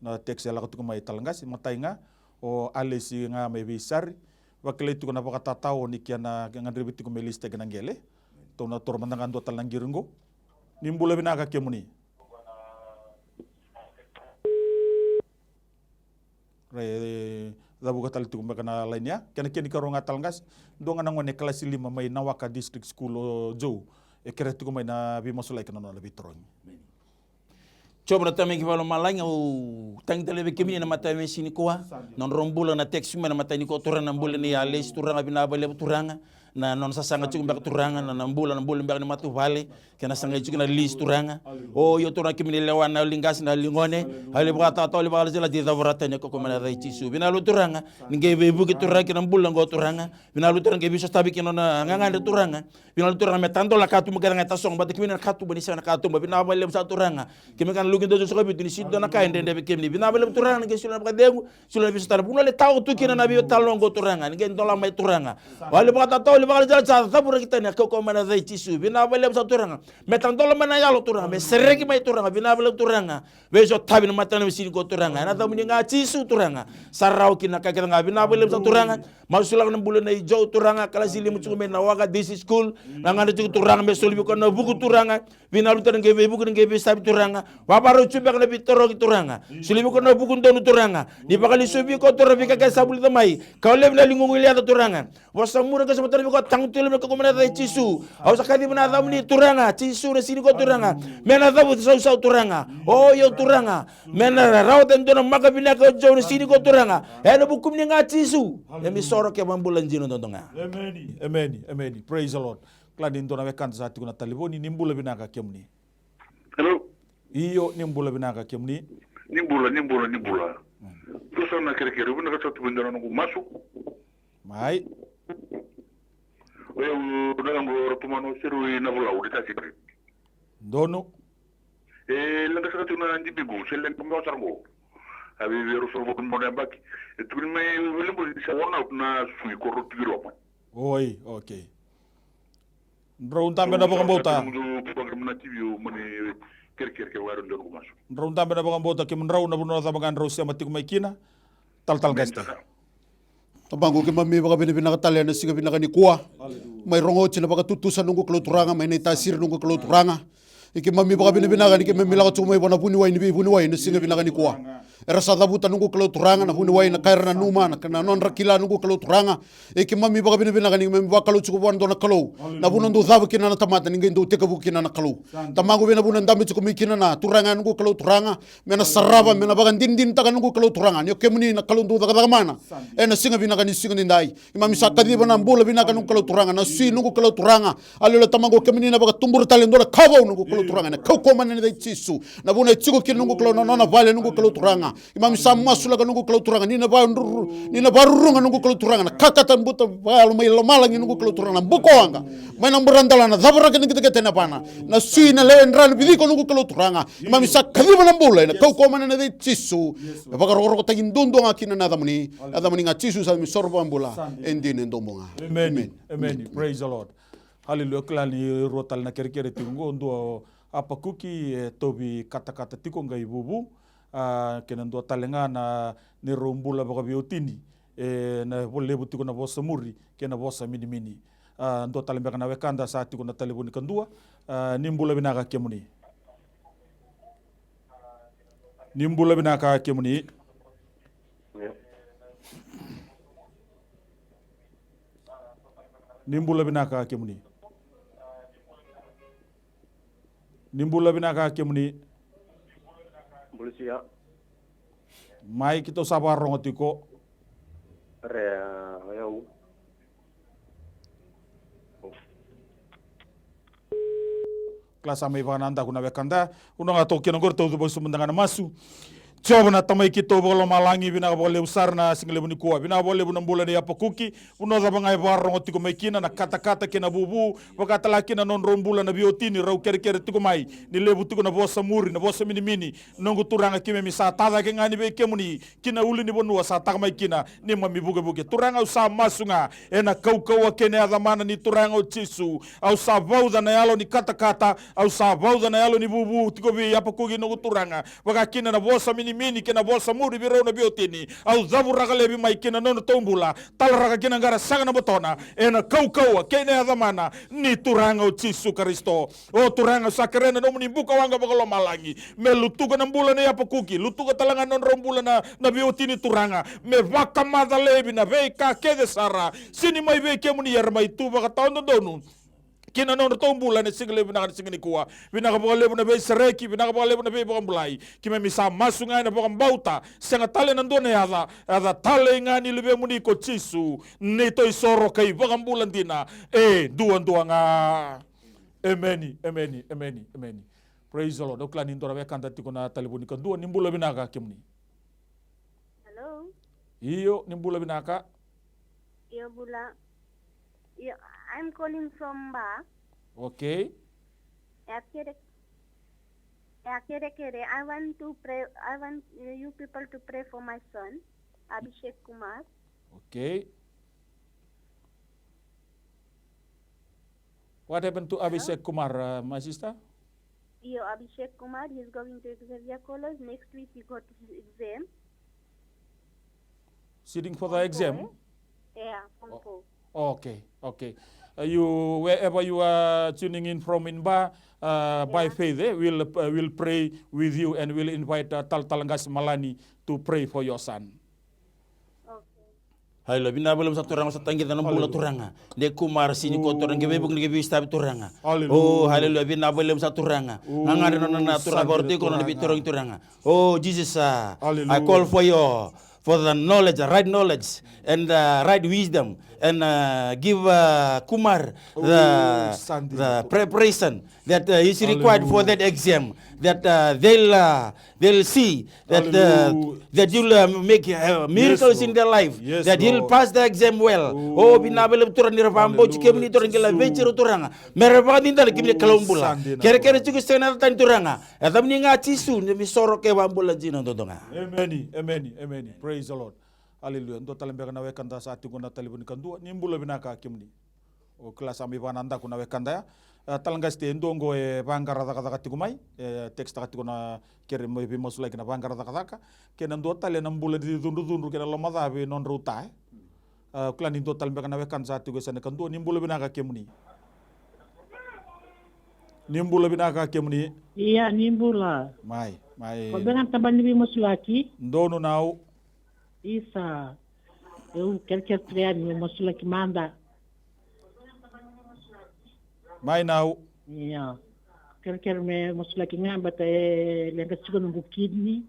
na text e lako tiko mai Talagasi, matai ga o Alesi ga mai Veisari. Vakilai tiko na vakatatao ni kena gadrevi tiko me lisitaki na qele. Tou na toro mada ga dua tale na qiri oqo. Ni bula vinaka kemuni. Re, e, cavuka tale tiko beka na laini ya. Kena, kena ikarua ga Talagasi. Dua ga na gone kalasi lima mai Nawaka District School o Joe. E kerea tiko mai na veimasulaki kei na nona veitarogi. Jiova na Tamai keimami vakalomalagi, au tagi tale vei kemuni na matai me siga nikua. Nodrau bula na text mai na matai nikua turaga, na bula nei Alesi turaga, vinaka vakalevu turaga. Na nona sasaga tiko beka turaga, na, na bula, na bula beka ni matavuvale, kei na saga tiko na lisi turaga. O io turaga kemuni lewa na ligasi na ligone. Au lai vakatatao, lai vakalasilasi, lai cavuratani na kaukaua mai na yaca i Jisu. Vinaka vakalevu turaga, ni qai veivuke turaga kei na bula oqo turaga. Vinaka vakalevu turaga, qai veisotavi kei na nona gagadre turaga. Vinaka vakalevu turaga, me tadola na katuba kece ga e tasogo, baleta kemuni na katuba ni sega na katuba. Vinaka vakalevu sara turaga. Kemuni ga na luki dua, dua, soka vitu, ni sega ni dua na ka e dredre vei kemuni. Vinaka vakalevu turaga, ni qai solia na vakacegu. Solia na veisotavi, vanua e tao tu kina na veitalanoa oqo turaga, ni qai dola mai turaga. Au lai vakatatao, lai vakalasilasi, sa cavurakitani na kaukaua mai na yaca i Jisu. Vinaka vakalevu sara turaga. Me tadola mai na yalo turaga, me sereki mai turaga, vinaka vakalevu turaga. Veisotavi na mataka ni siga nikua turaga, ena yacamuni ga Jisu turaga. Sa rawa kina na ka kece ga, vinaka vakalevu sara turaga. Masulaka na bula nei Joe turaga, kalasi lima tiko mai Nawaka District School. Na gagadre tiko turaga, me soli vei koya na vuku turaga. Vinaka vakalevu turaga, qai veivuke, qai veisavi turaga. Vavarau tiko beka na veitarogi turaga. Soli vei koya na vuku donu turaga. Ni vakalesuvi koya turaga, veika kece sa vulica mai. Kau laivi na ligamu i liaca turaga. Vosa muri qai sa matana vei koya, tagu tu e loma ni kaukaua mai na yaca i Jisu. Au sa kaciva na yacamuni turaga, Jisu na siga nikua turaga. Me na cavuti sausau turaga. O io turaga. Me na rawata e dua na maka vinaka o Joe na siga nikua turaga. Ena vukumuni ga Jisu. Emeni. Soro ke vakabula dina duadua ga. Emeni, emeni, emeni. Praise the Lord. Kila ni dua na wekada sa tiko na talevoni, ni bula vinaka kemuni. Hello. Io, ni bula vinaka kemuni. Ni bula, ni bula, ni bula. Mm. Tou sa na kerekere, vinaka sa tu vei dua na noqu masu. Mai. O yau na yaqu o Ratumanu Seru i Navulau, Retasi Street. Donu. E leqa saka tiko na dibiqu, se leqa mai sara qo. A veiveru sara qo na yabaki. E tukuni mai Valenibula ni sa worn out na sui ko rau tiko i loma. Oi, okay. Drau dabe na vakabauta. Mani Kerekere, kerekere, wai rau dua noqu masu. Drau dabe na vakabauta kemudrau, na vanua cava ga drau sema tiko mai kina. Talatala Qasita. Tamaqu, keimami vakavinavinaka tale ena siga vinaka nikua. Mai rogo oti na vakatutusa noqu Kalou Turaga, mai na itasiri noqu Kalou Turaga. I keimami vakavinavinaka ni keimami lako tiko mai vua na vuniwai ni veivuniwai ena siga vinaka nikua. Era sa cavuta noqu Kalou Turaga na vuniwai, na ka era nanuma, na ka na nodra kila noqu Kalou Turaga. E keimami vakavinavinaka ni keimami vakalou tiko vua na dua na Kalou. Na vanua dou cava kina na tamata ni qai dou tekivu kina na Kalou. Tamaqu, vei na vuna dabe tiko mai kina na turaga ya noqu Kalou Turaga, me na sarava, me na vakadinadinataka noqu Kalou Turaga ni o kemuni na Kalou dou cakacaka mana. Ena siga vinaka ni siga nidai, keimami sa kaciva na bula vinaka noqu Kalou Turaga, na sui noqu Kalou Turaga. Aleluya, tamaqu, o kemuni na vakatubura tale e dua na ka vou noqu Kalou Turaga, ena kaukauwa mana ni yaca i Jisu. Na vuna e tiko kina noqu Kalou na nona vale noqu Kalou Turaga. Keimami sa masulaka noqu Kalou Turaga, ni na varuru, ni na varuruga noqu Kalou Turaga na kakata buta vakayalo mai lomalagi noqu Kalou Turaga, na bukawaqa mai na buradala, na cavaraka ni kitekite, na vana, na sui, na lewe dra, na viciko noqu Kalou Turaga. Keimami sa kaciva na bula ena kaukauwa mana ni yaca i Jisu. E vakarokorokotaki duadua ga kina na yacamuni. Yacamuni ga Jisu sa mi soro vakabula. E dina e domo ga. Emeni. Emeni. Praise the Lord. Haleluya. Kila ni rua tale na kerekere tiko oqo, dua o Apakuki e tauvi katakata tiko qai vuvu. A, kei na dua tale ga na neirau bula vakaveiwatini, e, na vo-, levu tiko na vosa muri kei na vosa minimini. A, dua tale beka na wekada sa tiko na talevoni kadua. A, ni bula vinaka kemuni. Ni bula vinaka kemuni. Ni bula vinaka kemuni. Ni bula vinaka kemuni. Bula sia. Mai, keitou sa vakarogo tiko. Re, a, o yau. Kila sa mai vakanadaku na wekada. Vanua ga toka kina oqori, tou cuva sobu mada ga na masu. Jiova na Tamai keitou vakalomalagi, vinaka vakalevu sara na siga levu nikua. Vinaka vakalevu na bula nei Apakuki. Vanua cava ga e vakarorogo tiko mai kina, na katakata kei na vuvu, vaka tale ga kina na nodrau bula na veiwatini, rau kerekere tiko mai. Ni levu tiko na vosa muri, na vosa minimini. Noqu Turaga, keimami sa tacake ga ni vei kemuni, ki na ulunivanua sa taka mai kina, neimami vukevuke. Turaga, au sa masu ga ena kaukauwa kei na yaca mana ni Turaga o Jisu. Au sa vauca na yalo ni katakata, au sa vauca na yalo ni vuvu tiko vei Apakuki, noqu Turaga. Vaka kina na vosa minimini kei na vosa muri vei rau na veiwatini. Au cavuraka laivi mai ki na nodratou bula. Talaraka ki na qara, saga na botona. Ena kaukauwa kei na yaca mana ni Turaga o Jisu Karisito. O Turaga, sa kerea na nomuni bukawaqa vakalomalagi me lutuka na bula nei Apakuki, lutuka tale ga na nodrau bula na, na veiwatini, Turaga, me vakamaca laivi na veika kece sara. Sega ni mai vei kemuni, era mai tu vakatawadodonu ki na nodratou bula ena siga levu vinaka ni siga nikua. Vinaka vakalevu na veisereki, vinaka vakalevu na veivakabulai. Keimami sa masu ga ena vakabauta, sega tale na dua na yaca, yaca talei ga ni Luvemuni ko Jisu, neitou isoro ka iVakabula dina e duadua ga. Emeni, emeni, emeni, emeni. Praise the Lord. Au kila ni dua na wekada tiko na talevoni kadua. Ni bula vinaka kemuni. Hello. Io, ni bula vinaka. Io, bula. Io, I'm calling from Ba. Okay. Ya kere, ya kere kere. I want to pray. I want, uh, you people to pray for my son, Abhishek Kumar. Okay. What happened to Abhishek Kumar, uh, my sister? Io, Abhishek Kumar, he's going to Xavier College. Next week he got his exam. Sitting for the exam? Yeah, form four. Okay, okay. Uh, you, wherever you are tuning in from in Ba, uh, by faith, eh, we'll, uh, we'll pray with you and we'll invite, uh, Talatala Qase Malani to pray for your son. Okay. Haleluya. Vinaka vakalevu sa Turaga, sa tagica na bula Turaga. De Kumar, sini ko Turaga, ke veivuke, ke veistavi Turaga. Haleluya. Oh, haleluya. Vinaka vakalevu sa Turaga. Gagadre na nona Turaga, vakarautaki koya na veitarogi Turaga. Oh, Jesus, ah, I call for you, for the knowledge, right knowledge, and, uh, right wisdom, and, uh, give, uh, Kumar the, the preparation that, uh, is required for that exam, that, uh, they'll, uh, they'll see that, uh, that you'll, uh, make, uh, miracles in their life, that he'll pass the exam well. Oh, vinaka vakalevu Turaga, ni ra vakabauti kemuni Turaga, qai laveti ira Turaga. Me ra vakadinadina kemuni Kalou bula. Kerekere tiko, sega na yaca tani Turaga. Yacamuni ga Jisu, ni mi soro ka iVakabula dina duadua ga. Emeni, emeni, emeni. Praise the Lord. Haleluya. Dua tale beka na wekada sa tiko na talevoni kadua. Ni bula vinaka kemuni. O kila sa mai vakanadaku na wekada ya. A, Talaqasite, e dua oqo e vaqara cakacaka tiko mai, e tekisitaka tiko na kere mai veimasulaki na vaqara cakacaka, kei na dua tale na bula ni cudrucudru kei na lomaca vei nodrau ta, e. A, kila ni dua tale beka na wekada sa tiko e Seneka, dua ni bula vinaka kemuni. Ni bula vinaka kemuni. Ia, ni bula. Mai, mai. Ko beka na tabana ni veimasulaki? Donu nau. Isa. Eu kerekere tiko yani meu masulaki mada. Mai nau. Ia. Kerekere me masulaki ga bata e leqa tiko noqu kidney.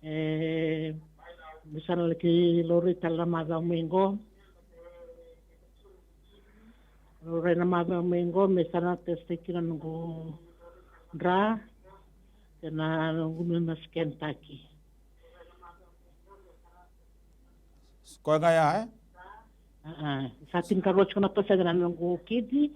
E, me sa na laki laurai tale na macawa mai qo. Laurai na macawa mai qo me sa na test kina noqu dra. Kei na noqu na scan taki. Koya ga ya, e? Aa, sa tinikarua tiko na pasede na noqu kidney.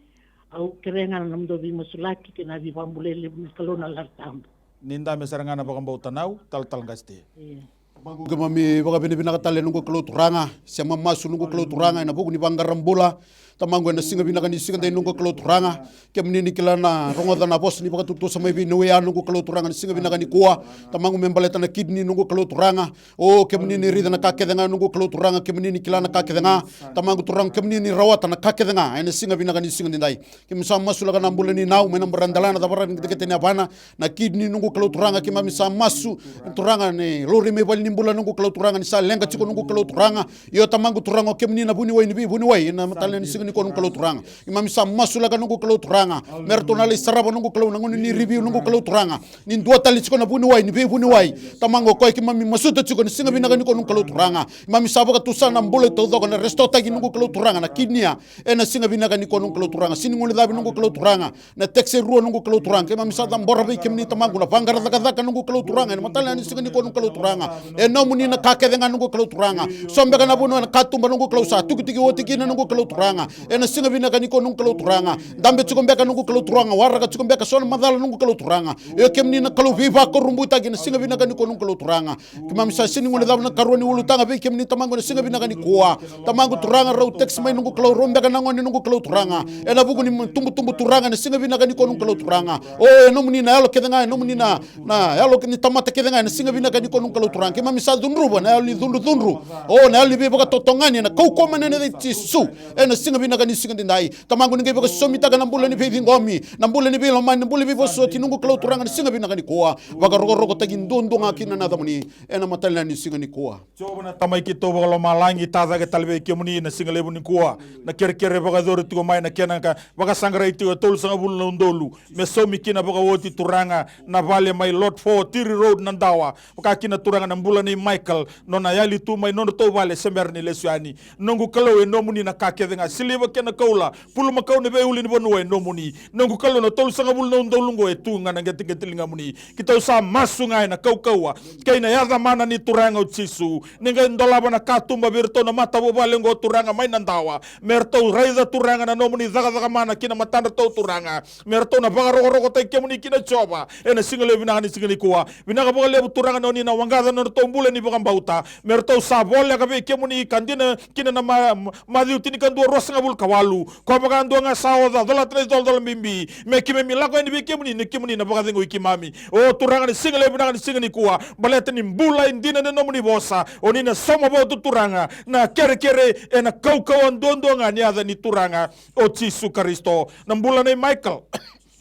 Au kerea ga na nomudou veimasulaki kei na veivakabulai levu ni Kalou na Yalo Tabu. Ni dabe sara ga na vakabauta nau, Talatala Qasite. Ia. Tamaqu, keimami vakavinavinaka tale noqu Kalou Turaga, se mamasu noqu Kalou Turaga ena vuku ni vaqara bula. Tamaqu, ena siga vinaka ni siga dai noqu Kalou Turaga, kemuni ni kila na rogoca na vosa ni vakatutusa mai vei Niuea noqu Kalou Turaga na siga vinaka nikua. Tamaqu, me baleta na kidney noqu Kalou Turaga. O, kemuni ni raica na ka kece ga noqu Kalou Turaga, kemuni ni kila na ka kece ga. Tamaqu Turaga, kemuni ni rawata na ka kece ga ena siga vinaka ni siga daidai. Keimami sa masulaka na bula ni nau mai na bura dela na cava rawa ni ketekete ni yavana, na kidney noqu Kalou Turaga, keimami sa masu Turaga ni lori mai vale ni bula noqu Kalou Turaga, ni sa leqa tiko noqu Kalou Turaga. Io Tamaqu Turaga, o kemuni na vuniwai ni veivuniwai ena mataka ni siga nikua noqu Kalou Turaga. Keimami sa masulaka noqu Kalou Turaga, me ratou na lai sarava noqu Kalou na gauna ni review noqu Kalou Turaga. Ni dua tale tiko na vuniwai ni veivuniwai. Tamaqu, o koya keimami masuta tiko na siga vinaka nikua noqu Kalou Turaga. Keimami sa vakatusa na bula taucoko na restore taki noqu Kalou Turaga na kidney ya. Ena siga vinaka nikua noqu Kalou Turaga, sega ni guilecavi noqu Kalou Turaga. Na tekisi e rua noqu Kalou Turaga, keimami sa cabora vei kemuni Tamaqu na vaqara cakacaka noqu Kalou Turaga ena mataka ni siga nikua noqu Kalou Turaga. E nomuni na ka kece ga noqu Kalou Turaga. So beka na vanua na katuba noqu Kalou sa tukituki oti kina noqu Kalou Turaga. Ena siga vinaka nikua noqu Kalou Turaga. Dabe tiko beka noqu Kalou Turaga, waraka tiko beka so na macala noqu Kalou Turaga. Io kemuni na Kalou veivakurabuitaki ena siga vinaka nikua noqu Kalou Turaga. Keimami sa sega ni guilecava na ikarua ni ulutaga vei kemuni Tamaqu ena siga vinaka nikua. Tamaqu Turaga, rau tekisi mai noqu Kalou, rau beka na gone noqu Kalou Turaga. Ena vuku ni tubutubu Turaga ena siga vinaka nikua noqu Kalou Turaga. O, e nomuni na yalo kece ga, e nomuni na, na yalo ni tamata kece ga ena siga vinaka nikua noqu Kalou Turaga. Keimami sa cudruva na yalo ni cudrucudru. O, na yalo ni veivakatotogani ena kaukauwa mai na yaca i Jisu. Ena siga vinaka ni siga daidai. Tamaqu, ni qai vakasosomitaka na bula ni veiciqomi, na bula ni veilomani, na bula ni veivosoti noqu Kalou Turaga ena siga vinaka nikua. Vakarokorokotaki duadua ga kina na yacamuni ena mataka ni siga nikua. Jiova na Tamai keitou vakalomalagi, tacake tale vei kemuni na siga levu nikua. Na kerekere vakayacori tiko mai na kena ka vakasaqarai tiko e tolusagavulu na udolu. Me saumi kina vakaoti Turaga na vale mai Lot Four, Tiri Road, Nadawa. Vaka kina Turaga na bula nei Michael, nona yali tu mai nodratou vale se bera ni lesu yani. Noqu Kalou, e nomuni na ka kece ga, siliva kei na koula, bulumakau, na veiulunivanua e nomuni. Noqu Kalou, na tolusagavulu na udolu oqo e tu ga na qeteqete ligamuni. Keitou sa masu ga ena kaukauwa kei na yaca mana ni Turaga o Jisu. Ni qai dolava na katuba vei iratou na matavuvale oqo Turaga mai Nadawa. Me ratou raica Turaga na nomuni cakacaka mana ki na matadratou Turaga. Me ratou na vakarokorokotaki kemuni kina Jiova. Ena siga levu vinaka ni siga nikua. Vinaka vakalevu Turaga ni oni na waqaca na nodratou bula ni vakabauta. Me ratou sa voleka vei kemuni ka dina kina na Ma-, Ma-, Maciu tinikadua ruasagavulu ka walu. Ko vakadua ga sa oca, colata na icolacola bibi. Me keimami lako yani vei kemuni, ni kemuni na vakacegui keimami. O Turaga, na siga levu vinaka ni siga nikua. Baleta ni bula e dina na nomuni vosa. Oni na sauma votu Turaga. Na kerekere ena kaukauwa duadua ga ni yaca ni Turaga o Jisu Karisito. Na bula nei Michael.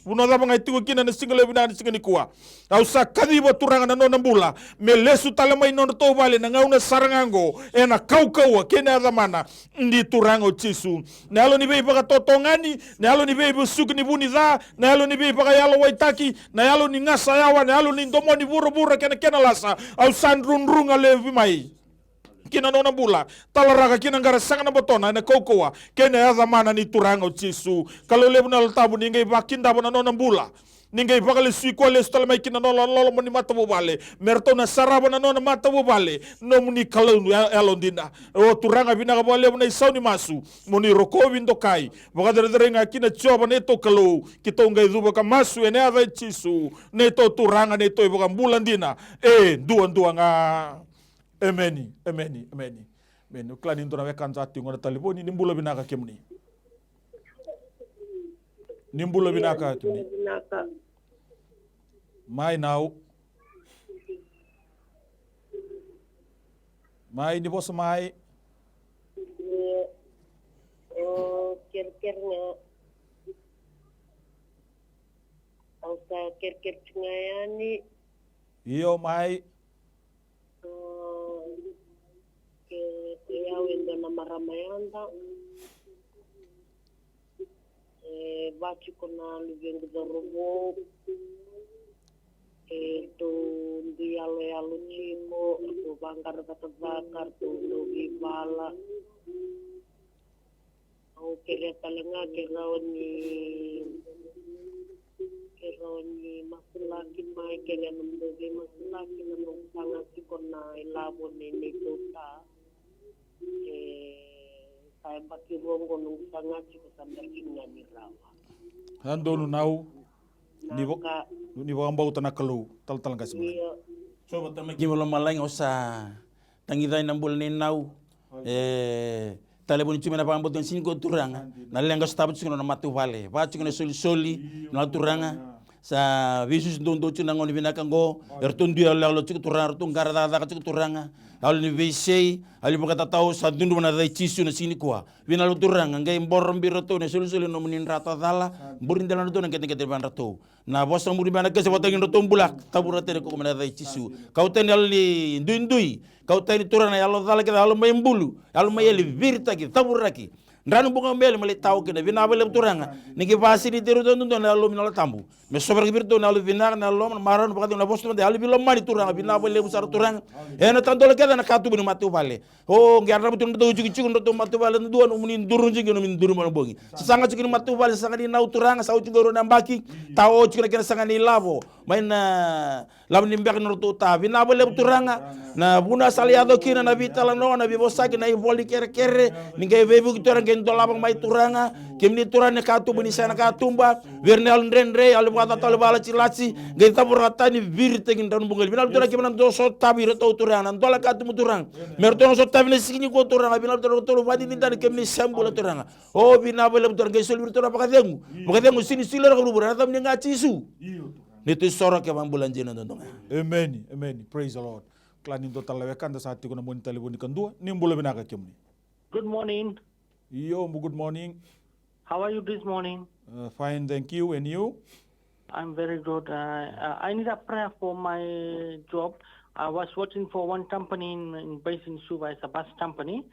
Vanua cava ga e tiko kina na siga levu vinaka ni siga nikua. Au sa kaciva Turaga na nona bula me lesu tale mai nodratou vale na gauna sara ga oqo, ena kaukauwa kei na yaca mana ni Turaga o Jisu. Na yalo ni veivakatotogani, na yalo ni veivesuki ni vu ni ca, na yalo ni veivakayalowaitaki, na yalo ni gasa yawa, na yalo ni domoni vuravura kei na kena lasa, au sa drudruga laivi mai ki na nona bula, talaraka ki na qara sega na botona, ena kaukauwa kei na yaca mana ni Turaga o Jisu. Kalou levu na Yalo Tabu, ni qai vakidava na nona bula. Ni qai vakalesui koya lesu tale mai ki na nona loloma ni matavuvale. Me ratou na sarava na nona matavuvale nomuni Kalou ya-, yalodina. O Turaga, vinaka vakalevu na isau ni masu. Mo ni rokovi, dokai, vakacerecerei ga kina Jiova na neitou Kalou. Keitou qai cuva ka masu ena yaca i Jisu, neitou Turaga, neitou iVakabula dina. E duadua ga. Emeni, emeni, emeni. Emeni. Au kila ni dua na wekada sa tiko qo ena talevoni, ni bula vinaka kemuni. Ni bula vinaka. Ni bula vinaka. Mai Nau. Mai, ni vosa mai. Io, o kerekere ga. Au sa kerekere tu ga yani. Io, mai. Ke, ke au e dua na marama yada. E va tiko na luvequ cauravou. Eratou dui yaloyalo tiko, eratou vaqara cakacaka, eratou dau veivala. Au kerea tale ga ke rawa ni, ke rawa ni masulaki mai, kerea nomudou veimasulaki na noqu saga tiko na ilavo nei neitou ta. E, sa yabaki rua oqo noqu saga tiko, sa bera kina ni rawa. Sa donu Nau. Ni vo-, ni vakabauta na Kalou, talatala qase mai. Io. So vata mai kei lomalagi, au sa tagica na bula nei Nau. E, talevoni tu mai na vakabauta ni siga nikua Turaga. Na leqa sotava tiko na matavuvale. Va tiko na solisoli, na Turaga. Sa veisusu doudou tiko na gauna vinaka oqo. Eratou dui yaloyalo tiko Turaga, eratou qara cakacaka tiko Turaga. Yalo ni veisei, yalo ni vakatatao, sa cudruva na yaca i Jisu na siga nikua. Vinaka Turaga, qai boro biratou na solisoli na nomuni dra tacala, buri dela na ratou na qeteqete vei dratou. Na vosa muri mai na kese vata kei dratou bula, tavura tani ko na yaca i Jisu. Kau tani yalo ni duidui, kau tani Turaga na yalo cala kece, yalo mai bulu, yalo mai yali, viritaki, tavuraki. Dra na buka mai yali, mai lai tao kina, vinaka vakalevu Turaga, ni qai vasiniti iratou dodonu na yalomu na Yalo Tabu. Me sovaraki vei iratou na yalo vinaka, na yalo loma, na marau, na vakacegu, na vosa mada, yalo veilomani Turaga, vinaka vakalevu sara Turaga. Ena tadola kece na katuba ni matavuvale. O, qai yadrava tu na nodratou itikotiko, nodratou matavuvale, dua nomuni duru jiki, nomuni duru mana bogi. Sasaga tiko ni matavuvale, sasaga ni Nau Turaga, sa oti qo e rua na yabaki, tao tiko na kena saga ni lavo. Mai na lavo ni beka ni nodratou ta, vinaka vakalevu Turaga. Na vuna sa lai yaco kina na veitalanoa, na veivosaki, na ivola ni kerekere, ni qai veivuke Turaga, qai dolava mai Turaga. Kemuni Turaga na katuba ni sega na katuba, vei ira na yalo dredre, yalo vakacatau, yalo vakalatilati, qai cavuraka tani, viritaki dra na buqali. Vinaka Turaga, kemuni na dau sotavi iratou Turaga, na dola katuba Turaga. Me ratou na sotavi na siga nikua Turaga, vinaka Turaga, ratou vakadinadina kemuni se bula Turaga. O, vinaka vakalevu Turaga, qai soli vei iratou na vakacegu. Vakacegu sega ni solia rawa ki vuravura, ena yacamuni ga Jisu. Neitou isoro kei na vakabula dina duadua ga. Amen, amen. Praise the Lord. Kila ni dua tale na wekada sa tiko na nomuni talevoni kadua. Ni bula vinaka kemuni. Good morning. Io, good morning. How are you this morning? Uh, fine, thank you. And you? I'm very good. Uh, uh, I need a prayer for my job. I was working for one company in, in based in Suva. It's a bus company.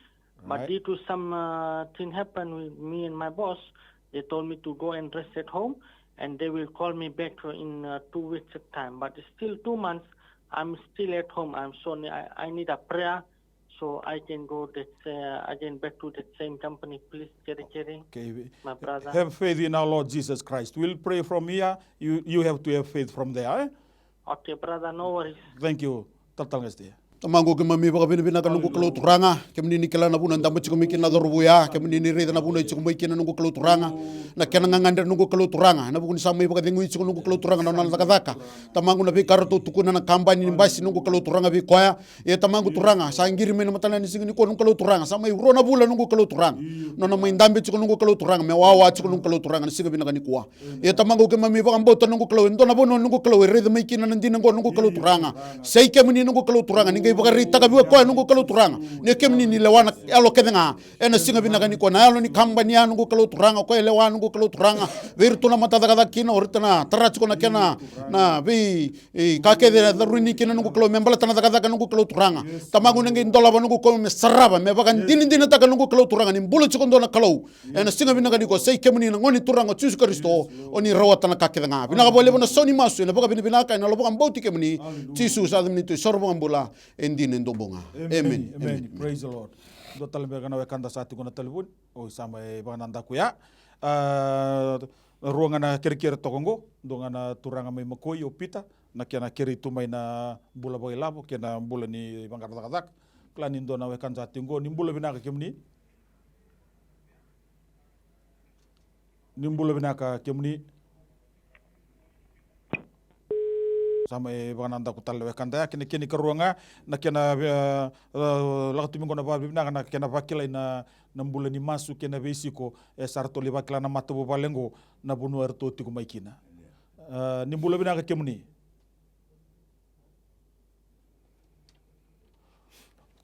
But due to some uh, thing happened with me and my boss, they told me to go and rest at home, and they will call me back in uh, two weeks time. But it's still two months. I'm still at home. I'm sorry. I, I need a prayer so I can go that uh, again back to that same company. Please, Kere Kere, okay, my brother. Have faith in our Lord Jesus Christ. We'll pray from here. You, you have to have faith from there. Eh? Okay, brother, no worries. Thank you. Talatala qase. Tamaqu keimami vakavinavinaka noqu Kalou Turaga, kemuni ni kila na vuna e dabe tiko mai kina na cauravou ya, kemuni ni raica na vuna e tiko mai kina noqu Kalou Turaga. Na kena gagadre noqu Kalou Turaga, ena vuku ni sa mai vakacegui tiko noqu Kalou Turaga na nona cakacaka. Tamaqu na veika ratou tukuna na kabani ni basi noqu Kalou Turaga vei koya. E Tamaqu Turaga, sa qiri mai na matana ni siga nikua noqu Kalou Turaga, sa mai rua na vula noqu Kalou Turaga. Nona mai dabe tiko noqu Kalou Turaga, me wawa tiko noqu Kalou Turaga na siga vinaka nikua. E Tamaqu keimami vakabauta noqu Kalou, e dua na vanua noqu Kalou e raica mai kina na dina oqo noqu Kalou Turaga. Sa i kemuni noqu Kalou Turaga, ni qai vakaraitaka vei koya noqu Kalou Turaga ni o kemuni ni lewa na yalo kece ga. Ena siga vinaka nikua na yalo ni kabani ya noqu Kalou Turaga, o koya e lewa noqu Kalou Turaga. Vei iratou na mata cakacaka kina, o iratou na tara tiko na kena na vei e, ka kece e caruni kina noqu Kalou, me baleta na cakacaka noqu Kalou Turaga. Tamaqu na qai dolava noqu Kalou me sarava, me vakadinadinataka noqu Kalou Turaga ni bula tiko dua na Kalou. Ena siga vinaka nikua sa i kemuni na Gone Turaga o Jisu Karisito, o ni rawata na ka kece ga. Vinaka vakalevu na sau ni masu, ena vakavinavinaka, ena yalo vakabauti kemuni. Jisu sa yacamuni neitou isoro vakabula, e dina e dobo ga. Amen. Amen. Praise the Lord. Dua tale beka na wekada sa tiko na talevoni, o sa mai vakanadaku ya. A, rua ga na kerekere toka oqo, dua ga na turaga mai Makoi, o Pita, na kena kerei tu mai na bula vakailavo kei na bula ni vaqara cakacaka. Kila ni dua na wekada sa tiko oqo, ni bula vinaka kemuni. Ni bula vinaka kemuni. Sa mai vakanadaku tale na wekada ya, kena, kena ikarua ga, na kena, e, e, lako tu mai oqo na vakavinavinaka, na kena vakilai na, na bula ni masu kei na veisiko, e sa ratou lai vakila na matavuvale oqo. na vanua eratou tiko mai kina. A, ni bula vinaka kemuni.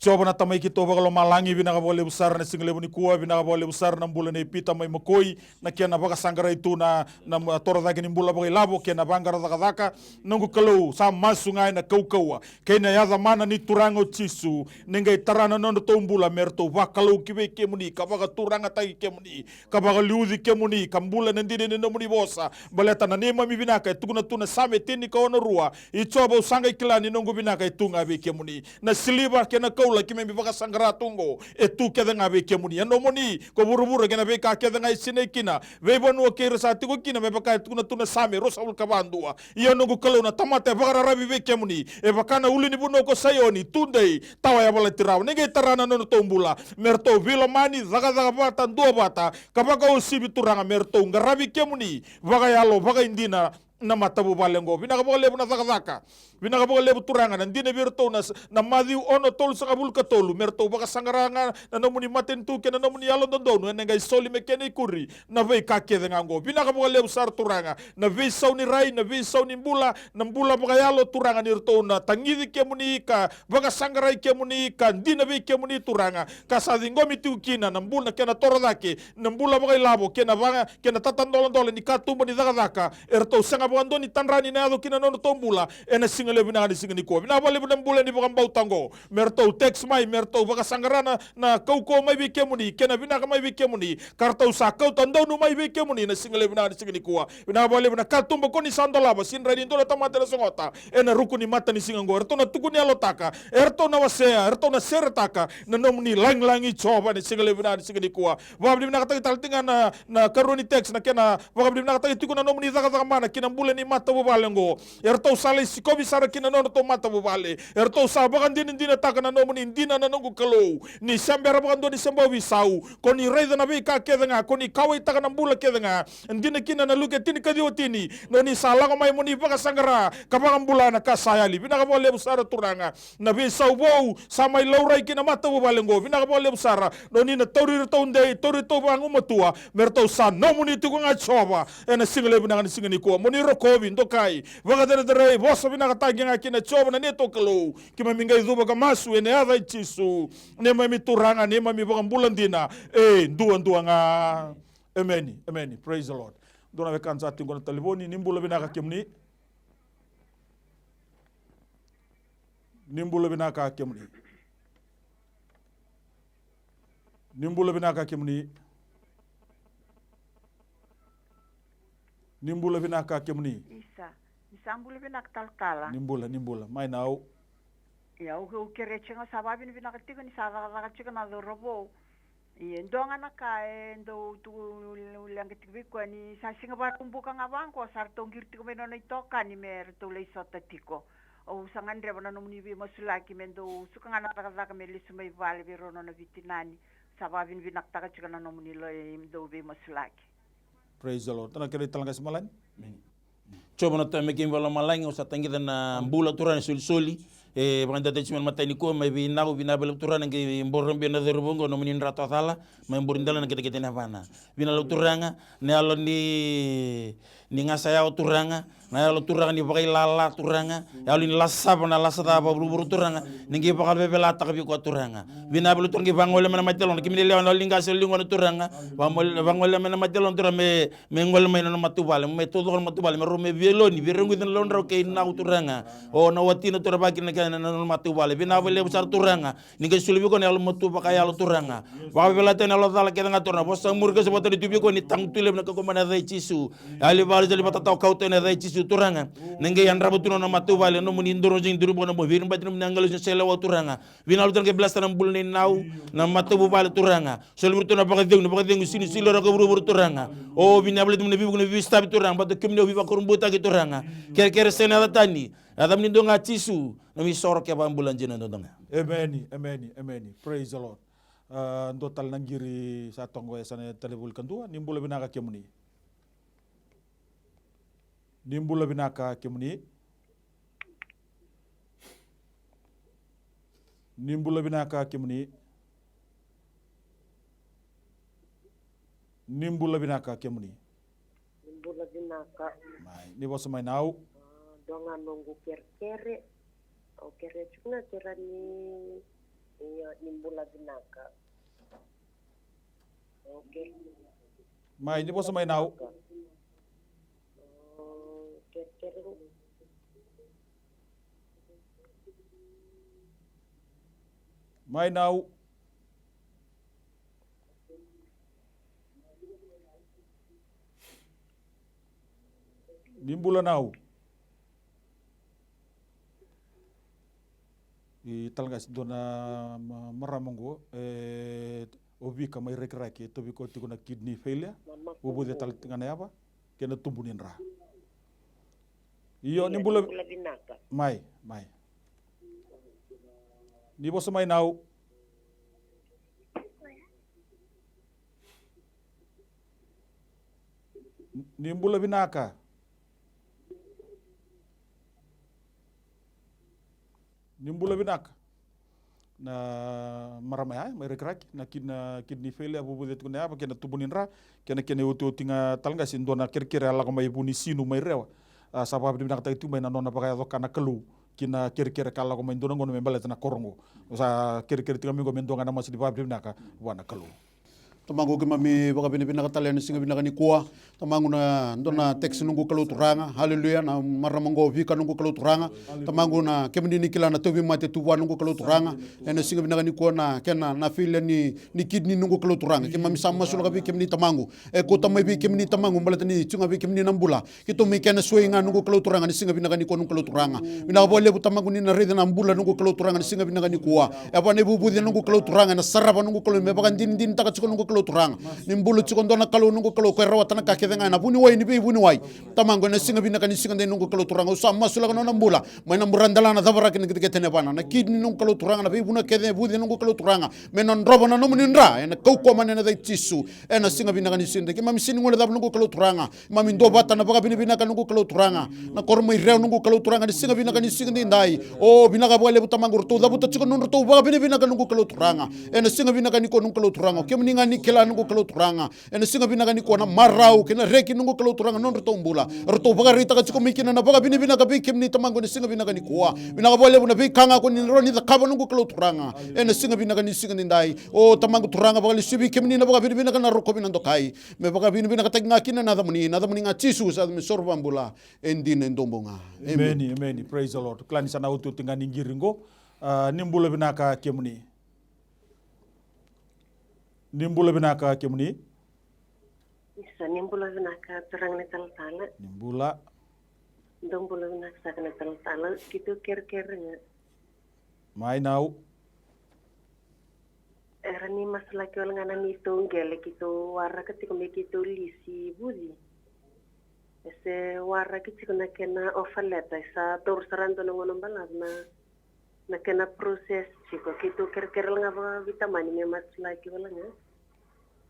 Jiova na Tamai keitou vakalomalagi, vinaka vakalevu sara na siga levu nikua, vinaka vakalevu sara na bula nei Pita mai Makoi, na kena vakasaqarai tu na, na ma-, toro cake ni bula vakailavo kei na vaqara cakacaka. Noqu Kalou, sa masu ga ena kaukauwa kei na yaca mana ni Turaga o Jisu, ni qai tara na nodratou bula me ratou vakalou ki vei kemuni, ka vakaturagataki kemuni, ka vakaliuci kemuni, ka bula ena dina ni nomuni vosa. Baleta na neimami vinaka e tukuna tu na Same tinikaono rua, i Jiova, au sa qai kila ni noqu vinaka e tu ga vei kemuni. Na siliva kei na koula keimami vakasaqara tu oqo, e tu kece ga vei kemuni. E nomuni ko vuravura kei na veika kece ga e sinai kina, veivanua kei ira sa tiko kina, me vaka e tukuna tu na Same ruasagavulu ka va, dua. Ia noqu Kalou, na tamata e vakararavi vei kemuni, e vaka na ulunivanua ko Saioni, tudei, tawa yavalati rawa. Ni qai tara na nodratou bula me ratou veilomani, cakacaka vata, duavata, ka vakauasivi Turaga, me ratou qaravi kemuni vakayalo, vakaidina, na matavuvale oqo. Vinaka vakalevu na cakacaka. Vinaka vakalevu Turaga na dina vei iratou na, na Maciu ono, tolusagavulu ka tolu, me ratou vakasaqara ga na nomuni matanitu kei na nomuni yalododonu, ena qai soli me kena ikuri na veika kece ga oqo. Vinaka vakalevu sara Turaga na veisau ni rai, na veisau ni bula, na bula vakayalo Turaga, ni ratou na tagici kemuni ka vakasaqarai kemuni ka dina vei kemuni Turaga, ka sa ciqomi tiko kina na bula, na kena toro cake na bula vakailavo kei na vaga, kei na tatadoladola ni katuba ni cakacaka eratou sega vakadua ni tadrani na yaco kina na nodratou bula ena siga levu vinaka ni siga nikua. Vinaka vakalevu na bula ni vakabauta oqo, me ratou text mai, me ratou vakasaqara na, na kaukauwa mai vei kemuni kei na vinaka mai vei kemuni, ka ratou sa kauta donu mai vei kemuni na siga levu vinaka ni siga nikua. Vinaka vakalevu na katuba ko ni sa dolava, sega ni dua na tamata ena sogota ena ruku ni matanisiga oqo. Eratou na tukuni yalotaka, eratou na wasea, eratou na seretaka na nomuni lagilagi Jiova ena siga levu vinaka ni siga nikua. Vakavinavinakataki tale tiko ga na, na karua ni text, na kena vakavinavinakataki tiko na nomuni cakacaka mana ki na bula ni matavuvale oqo. Eratou sa lai sikovi sara ki na nodratou matavuvale. Eratou sa vakadinadinataka na nomuni dina na noqu Kalou. Ni se bera vakadua ni se bau veisau, ko ni raica na veika kece ga, ko ni kauwaitaka na bula kece ga. Dina kina na Luke tinikaciwa tini, ni o ni sa lako mai mo ni vakasaqara ka vakabula na ka sa yali. Vinaka vakalevu sara Turaga. Na veisau vou sa mai laurai ki na matavuvale oqo. Vinaka vakalevu sara. Ni o ni na tauri iratou dei, tauri iratou vagumatua, me ratou sa nomuni tiko ga Jiova ena siga levu vinaka ni siga nikua. Mo ni rokovi, dokai, vakacerecerei, vosa vinakataki ga kina Jiova na neitou Kalou. Keimami qai cuva ka masu ena yaca i Jisu, neimami Turaga, neimami Vakabula dina e duadua ga. Emeni, emeni. Praise the Lord. Dua na wekada sa tiko na talevoni, ni bula vinaka kemuni. Ni bula vinaka kemuni. Ni bula vinaka kemuni. Ni bula vinaka kemuni. Isa, ni sa bula vinaka talatala. Ni bula, ni bula. Mai na au. Ia, au, au kerea tiko ga sa vakavinavinaka tiko ni sa cakacaka tiko na cauravou. Ia, e dua ga na ka e dau tuku leqa tiko vei koya ni sa siga Vakaraubuka ga vaqo, sa ratou qiri tiko mai nona itokani me ratou lai sota tiko. Au sa gadreva na nomuni veimasulaki me dau suka ga na cakacaka me lesu mai vale vei rau nona veitinani. Sa vakavinavinakataka tiko na nomuni lai dau veimasulaki. Praise the Lord. Tana kerei tale ga se malani. Jiova na Tama kei Vakalomalagi, au sa tagica na bula Turaga ni solisoli. E vakadeitaki tiko mai na matai nikua, mai vei Nau, vinaka vakalevu Turaga, qai boro beka na cauravou oqo, nomuni dra tawacala, mai boro dela na ketekete ni yavana. Vinaka vakalevu Turaga, na yalo ni, ni gasa yawa Turaga, na yalo Turaga ni vakailala Turaga, yalo ni lasava na lasa ca vakavuravura Turaga, ni qai vakavevelataka vei koya Turaga. Vinaka vakalevu Turaga, qai vagolea mai na mate yalona, kemuni lewa na yalo ni qase, yalo ni gone Turaga, vagolea mai na mate yalona Turaga, me me gole mai na nona matavuvale, me taucoko na matavuvale, me rau me veilogi, veireguci na lodrau kei Nau Turaga. O na watina Turaga vakina kei na nona matavuvale. Vinaka vakalevu sara Turaga. Ni qai soli vei koya na yalomatua vakayalo Turaga. Vakavevelataki na yalo cala kece ga Turaga. Vosa muri ka sa vata ni tu vei koya ni tagu tu levu na kaukauwa mai na yaca i Jisu. Yali vale soli vata tau kauta ena yaca i Jisu Turaga. Ni qai yadrava tu na nona matavuvale, nomuni doro sigi duru vaka na mo viri bati nomuni aqalo sini selewa Turaga. Vinaka vakalevu Turaga, bless na bula nei Nau, na matavuvale Turaga. Soli vei ratou na vakacegu, na vakacegu sini sili raka vuravura Turaga. O vinaka vakalevu na veivuke na veisotavi Turaga, baleta kemuni au veivakurabuitaki Turaga. Kerekere sega na yaca tani, yacamuni dua ga Jisu, na nomu isoro kei vakabula dina duadua ga. Emeni, emeni, emeni. Praise the Lord. A, dua tale na qiri sa toka e sa na talevoni ka dua, ni bula vinaka kemuni. Ni bula vinaka kemuni. Ni bula vinaka kemuni. Ni bula vinaka kemuni. Vinaka. Mai, ni vosa mai Nau. A, dua ga noqu kerekere. Au kerea tiko na kere ni, io, ni bula vinaka. Okay. Mai, ni vosa mai Nau. O, kerekere. Mai Nau. Ni bula Nau. I tale ga se dua na ma-, marama oqo, e, o Vika mai Rakiraki, e tauvi koya tiko na kidney failure, vuvuce tale ga na yava kei na tubu ni dra. Io, ni bula. Mai, mai. Ni vosa mai Nau. Ni bula vinaka. Ni bula vinaka. Na marama ya mai Rakiraki, na kid-, na kidney failure, vuvuce tiko na yava kei na tubu ni dra, kei na kena iotioti ga tale ga se dua na kerekere a lako mai Vunisinu mai Rewa. A, sa vakavinavinakataki tiko mai na nona vakayaco ka na Kalou ki na kerekere ka lako mai dua na gauna me baleta na koro oqo. Sa kerekere tiko mai oqo me dua ga na masu ni vakavinavinaka vua na Kalou. Tamaqu, keimami vakavinavinaka tale ena siga vinaka nikua. Tamaqu, na dua na text noqu Kalou Turaga. Haleluya, na marama oqo Vika noqu Kalou Turaga. Tamaqu, na kemuni ni kila na tauvimate tu vua noqu Kalou Turaga. Ena siga vinaka nikua na kena na failure ni, ni kidney noqu Kalou Turaga. Keimami sa masulaka vei kemuni Tamaqu. E kauta mai vei kemuni Tamaqu, baleta ni tiko ga vei kemuni na bula. Keitou mai kena suai ga noqu Kalou Turaga, ni siga vinaka nikua noqu Kalou Turaga. Vinaka vakalevu Tamaqu ni na raica na bula noqu Kalou Turaga, ni siga vinaka nikua. E vaka na ivuvuce noqu Kalou Turaga, ena sarava noqu Kalou, me vakadinadinataka tiko noqu Kalou Turaga. Ni bula tiko dua na Kalou noqu Kalou, ko e rawata na ka kece ga, ena vuniwai ni veivuniwai. Tamaqu, ena siga vinaka ni siga dai noqu Kalou Turaga, au sa masulaka na nona bula. Mai na buradela na cavaraki na ketekete ni yavana. Na kidney noqu Kalou Turaga, na veivuna kece e vuce noqu Kalou Turaga. Me na drova na nomuni dra, ena kaukauwa mai ena yaca i Jisu. Ena siga vinaka ni siga dai. Keimami sega ni guilecava noqu Kalou Turaga. Keimami duavata na vakavinavinaka noqu Kalou Turaga. Na koro mai Rewa noqu Kalou Turaga, ni siga vinaka ni siga edaidai. O, vinaka vakalevu Tamaqu, ratou cavuta tiko nodratou vakavinavinaka noqu Kalou Turaga. Ena siga vinaka nikua noqu Kalou Turaga. O kemuni ga ni kila noqu Kalou Turaga. Ena siga vinaka nikua na marau kei na reki noqu Kalou Turaga nodratou bula. Ratou vakaraitaka tiko mai kina na vakavinavinaka vei kemuni Tamaqu ena siga vinaka nikua. Vinaka vakalevu na veika ga ko ni rawa ni cakava noqu Kalou Turaga. Ena siga vinaka ni siga edaidai. O Tamaqu Turaga, vakalesui vei kemuni na vakavinavinaka, na rokovi, na dokai. Me vakavinavinakataki ga kina na yacamuni, na yacamuni ga Jisu sa yaca me soro vakabula. E dina, e dua bau ga. Emeni. Emeni, emeni. Praise the Lord. Kila ni sa na otioti ga ni qiri qo. A, ni bula vinaka kemuni. Ni bula vinaka kemuni. Isa, ni bula vinaka turaga na talatala. Ni bula. Dou bula vinaka saka na talatala. Keitou kerekere ga. Mai Nau. Era ni masulaki wale ga na neitou qele keitou waraka tiko me keitou lisi vuci. E se waraki tiko na kena offer letter, sa taura sara dua na gauna balavu na, na kena process tiko. Keitou kerekere wale ga vakaveitamani me masulaki wale ga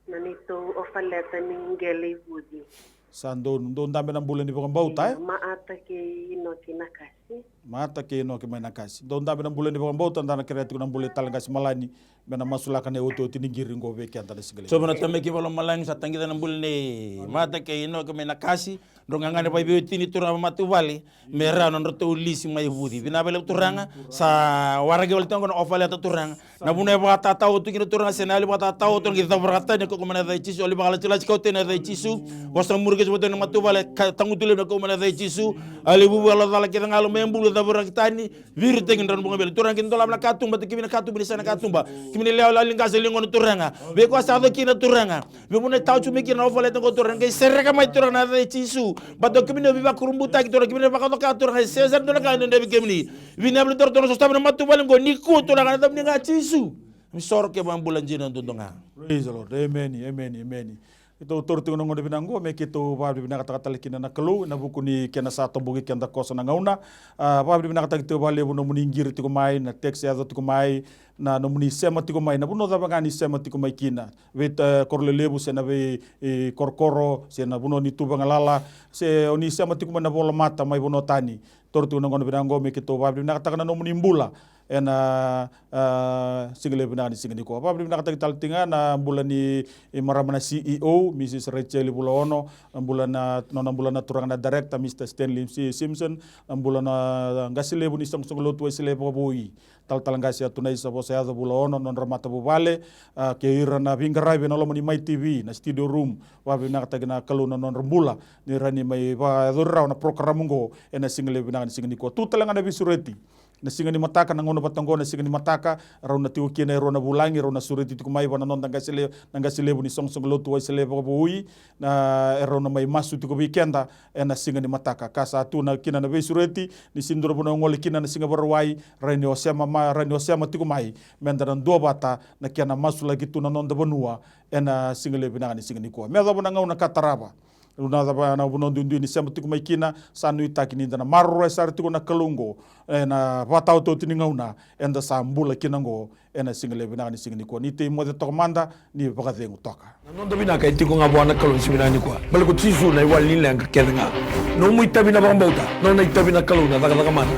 na neitou offer letter ni qele i vuci. Sa dou, dou dabe na bula ni vakabauta, e? Maata kei Inoki Nakasi. Maata kei Inoki mai Nakasi. Dou dabe na bula ni vakabauta, da na kerea tiko na bula i Taleqase Malani me na masulaka na iotioti ni qiri qo vei keda na siga levu. Jiova na Tamai keivakamalagi, sa tagica na bula nei Maata kei Inoki mai Nakasi. Drau gagadre vakaiveiwatini turaga vakamatavuvale me rawa na nodratou lisi mai vuci. Vinaka vakalevu turaga, sa waraki wale tiko qo na offer letter turaga. Na vanua e vakatatao tu kina turaga, se na yalo e vakatatao tu, na qai cava vakatani, kaukaua mai na yaca i Jisu. Yalo e vakalasilasi, kauta ena yaca i Jisu. Vosa muri kece vata na matavuvale, ka tagutu levu na kaukaua mai na yaca i Jisu. Yalo e vuvu, yalo cala kece ga, yalo mai bulu, cava vakatani. Viritaki dra na bugabeli. Turaga, kei na dolava na katuba, tu kemuni na katuba, ni sa na katuba. Kemuni lewa, lewa ni qase, ligona turaga. Vei koya sa yaco kina turaga. Vei vuna e tawa tu mai kina na offer letter qo turaga, qai sereka mai turaga na yaca i Jisu. Baleta o kemuni o veivakurabuitaki turaga, kemuni na vakacoka turaga, e sega sara dua na ka e dredre vei kemuni. Vinaka vakalevu turaga, tou na sotava na matavuvale qo nikua turaga, na yacamuni ga Jisu. Me soro kei vakabula dina duadua ga. Praise the Lord. Emeni, emeni, emeni. Keitou taura tiko na gauna vinaka qo me keitou vakavinavinakataka tale kina na Kalou ena vuku ni kena sa toboki keda koso na gauna. A, vakavinavinakataki tiko vakalevu nomuni qiri tiko mai, na text e yaco tiko mai, na nomuni sema tiko mai, na vanua cava ga ni sema tiko mai kina. Vei, e, koro lelevu, se na vei, e, korokoro, se na vanua ni tu vagalala, se o ni sema tiko mai na volamata mai vanua tani. Taura tiko na gauna vinaka qo me keitou vakavinavinakataka na nomuni bula. ena, a, siga levu vinaka ni siga nikua. Vakavinavinakataki tale tiko ga na bula ni, e, marama na C E O, Mrs Rachel Vulaono, na bula na, nona bula na turaga na director, Mr Stanley C Simpson, na bula na qase levu ni soqosoqo lotu Wesele vakavoui, talatala qase Atunaisa Vosayaco Vulaono, nodra matavuvale, a, kei ira na veiqaravi ena loma ni Mai T V, na studio room. Vakavinavinakataki na Kalou na nodra bula ni rawa ni mai vakayacori rawa na program oqo ena siga levu vinaka ni siga nikua. Tu tale ga na veisureti na siga ni mataka, na gauna vata oqo na siga ni mataka, rau na tiko kina e rua na vulagi, rau na sureti tiko mai vua na noda qase le-, na qase levu ni soqosoqo lotu Wesele vakavoui, na, e rau na mai masu tiko vei keda ena siga ni mataka. Ka sa tu na kina na veisureti ni sega ni dua na vanua e gole kina na Siga Vakarauwai, rawa ni o sema ma-, rawa ni o sema tiko mai, meda na duavata na kena masulaki tu na noda vanua ena siga levu vinaka ni siga nikua. Me yacova na gauna ka tarava, na cava na vanua duidui ni sema tiko mai kina, sa nuitaki ni da na maroroya sara tiko na Kalou oqo ena vakataotioti ni gauna eda sa bula kina oqo ena siga levu vinaka ni siga nikua. Ni tei moce toka mada, ni vakacegu toka. Na noda vinaka e tiko ga vua na Kalou ni siga vinaka nikua. Baleta ko Jisu na iwali ni leqa kece ga. Nomu itavi na vakabauta, nona itavi na Kalou na cakacaka mana.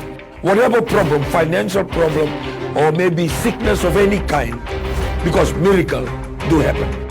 Whatever problem, financial problem, or maybe sickness of any kind, because miracle do happen.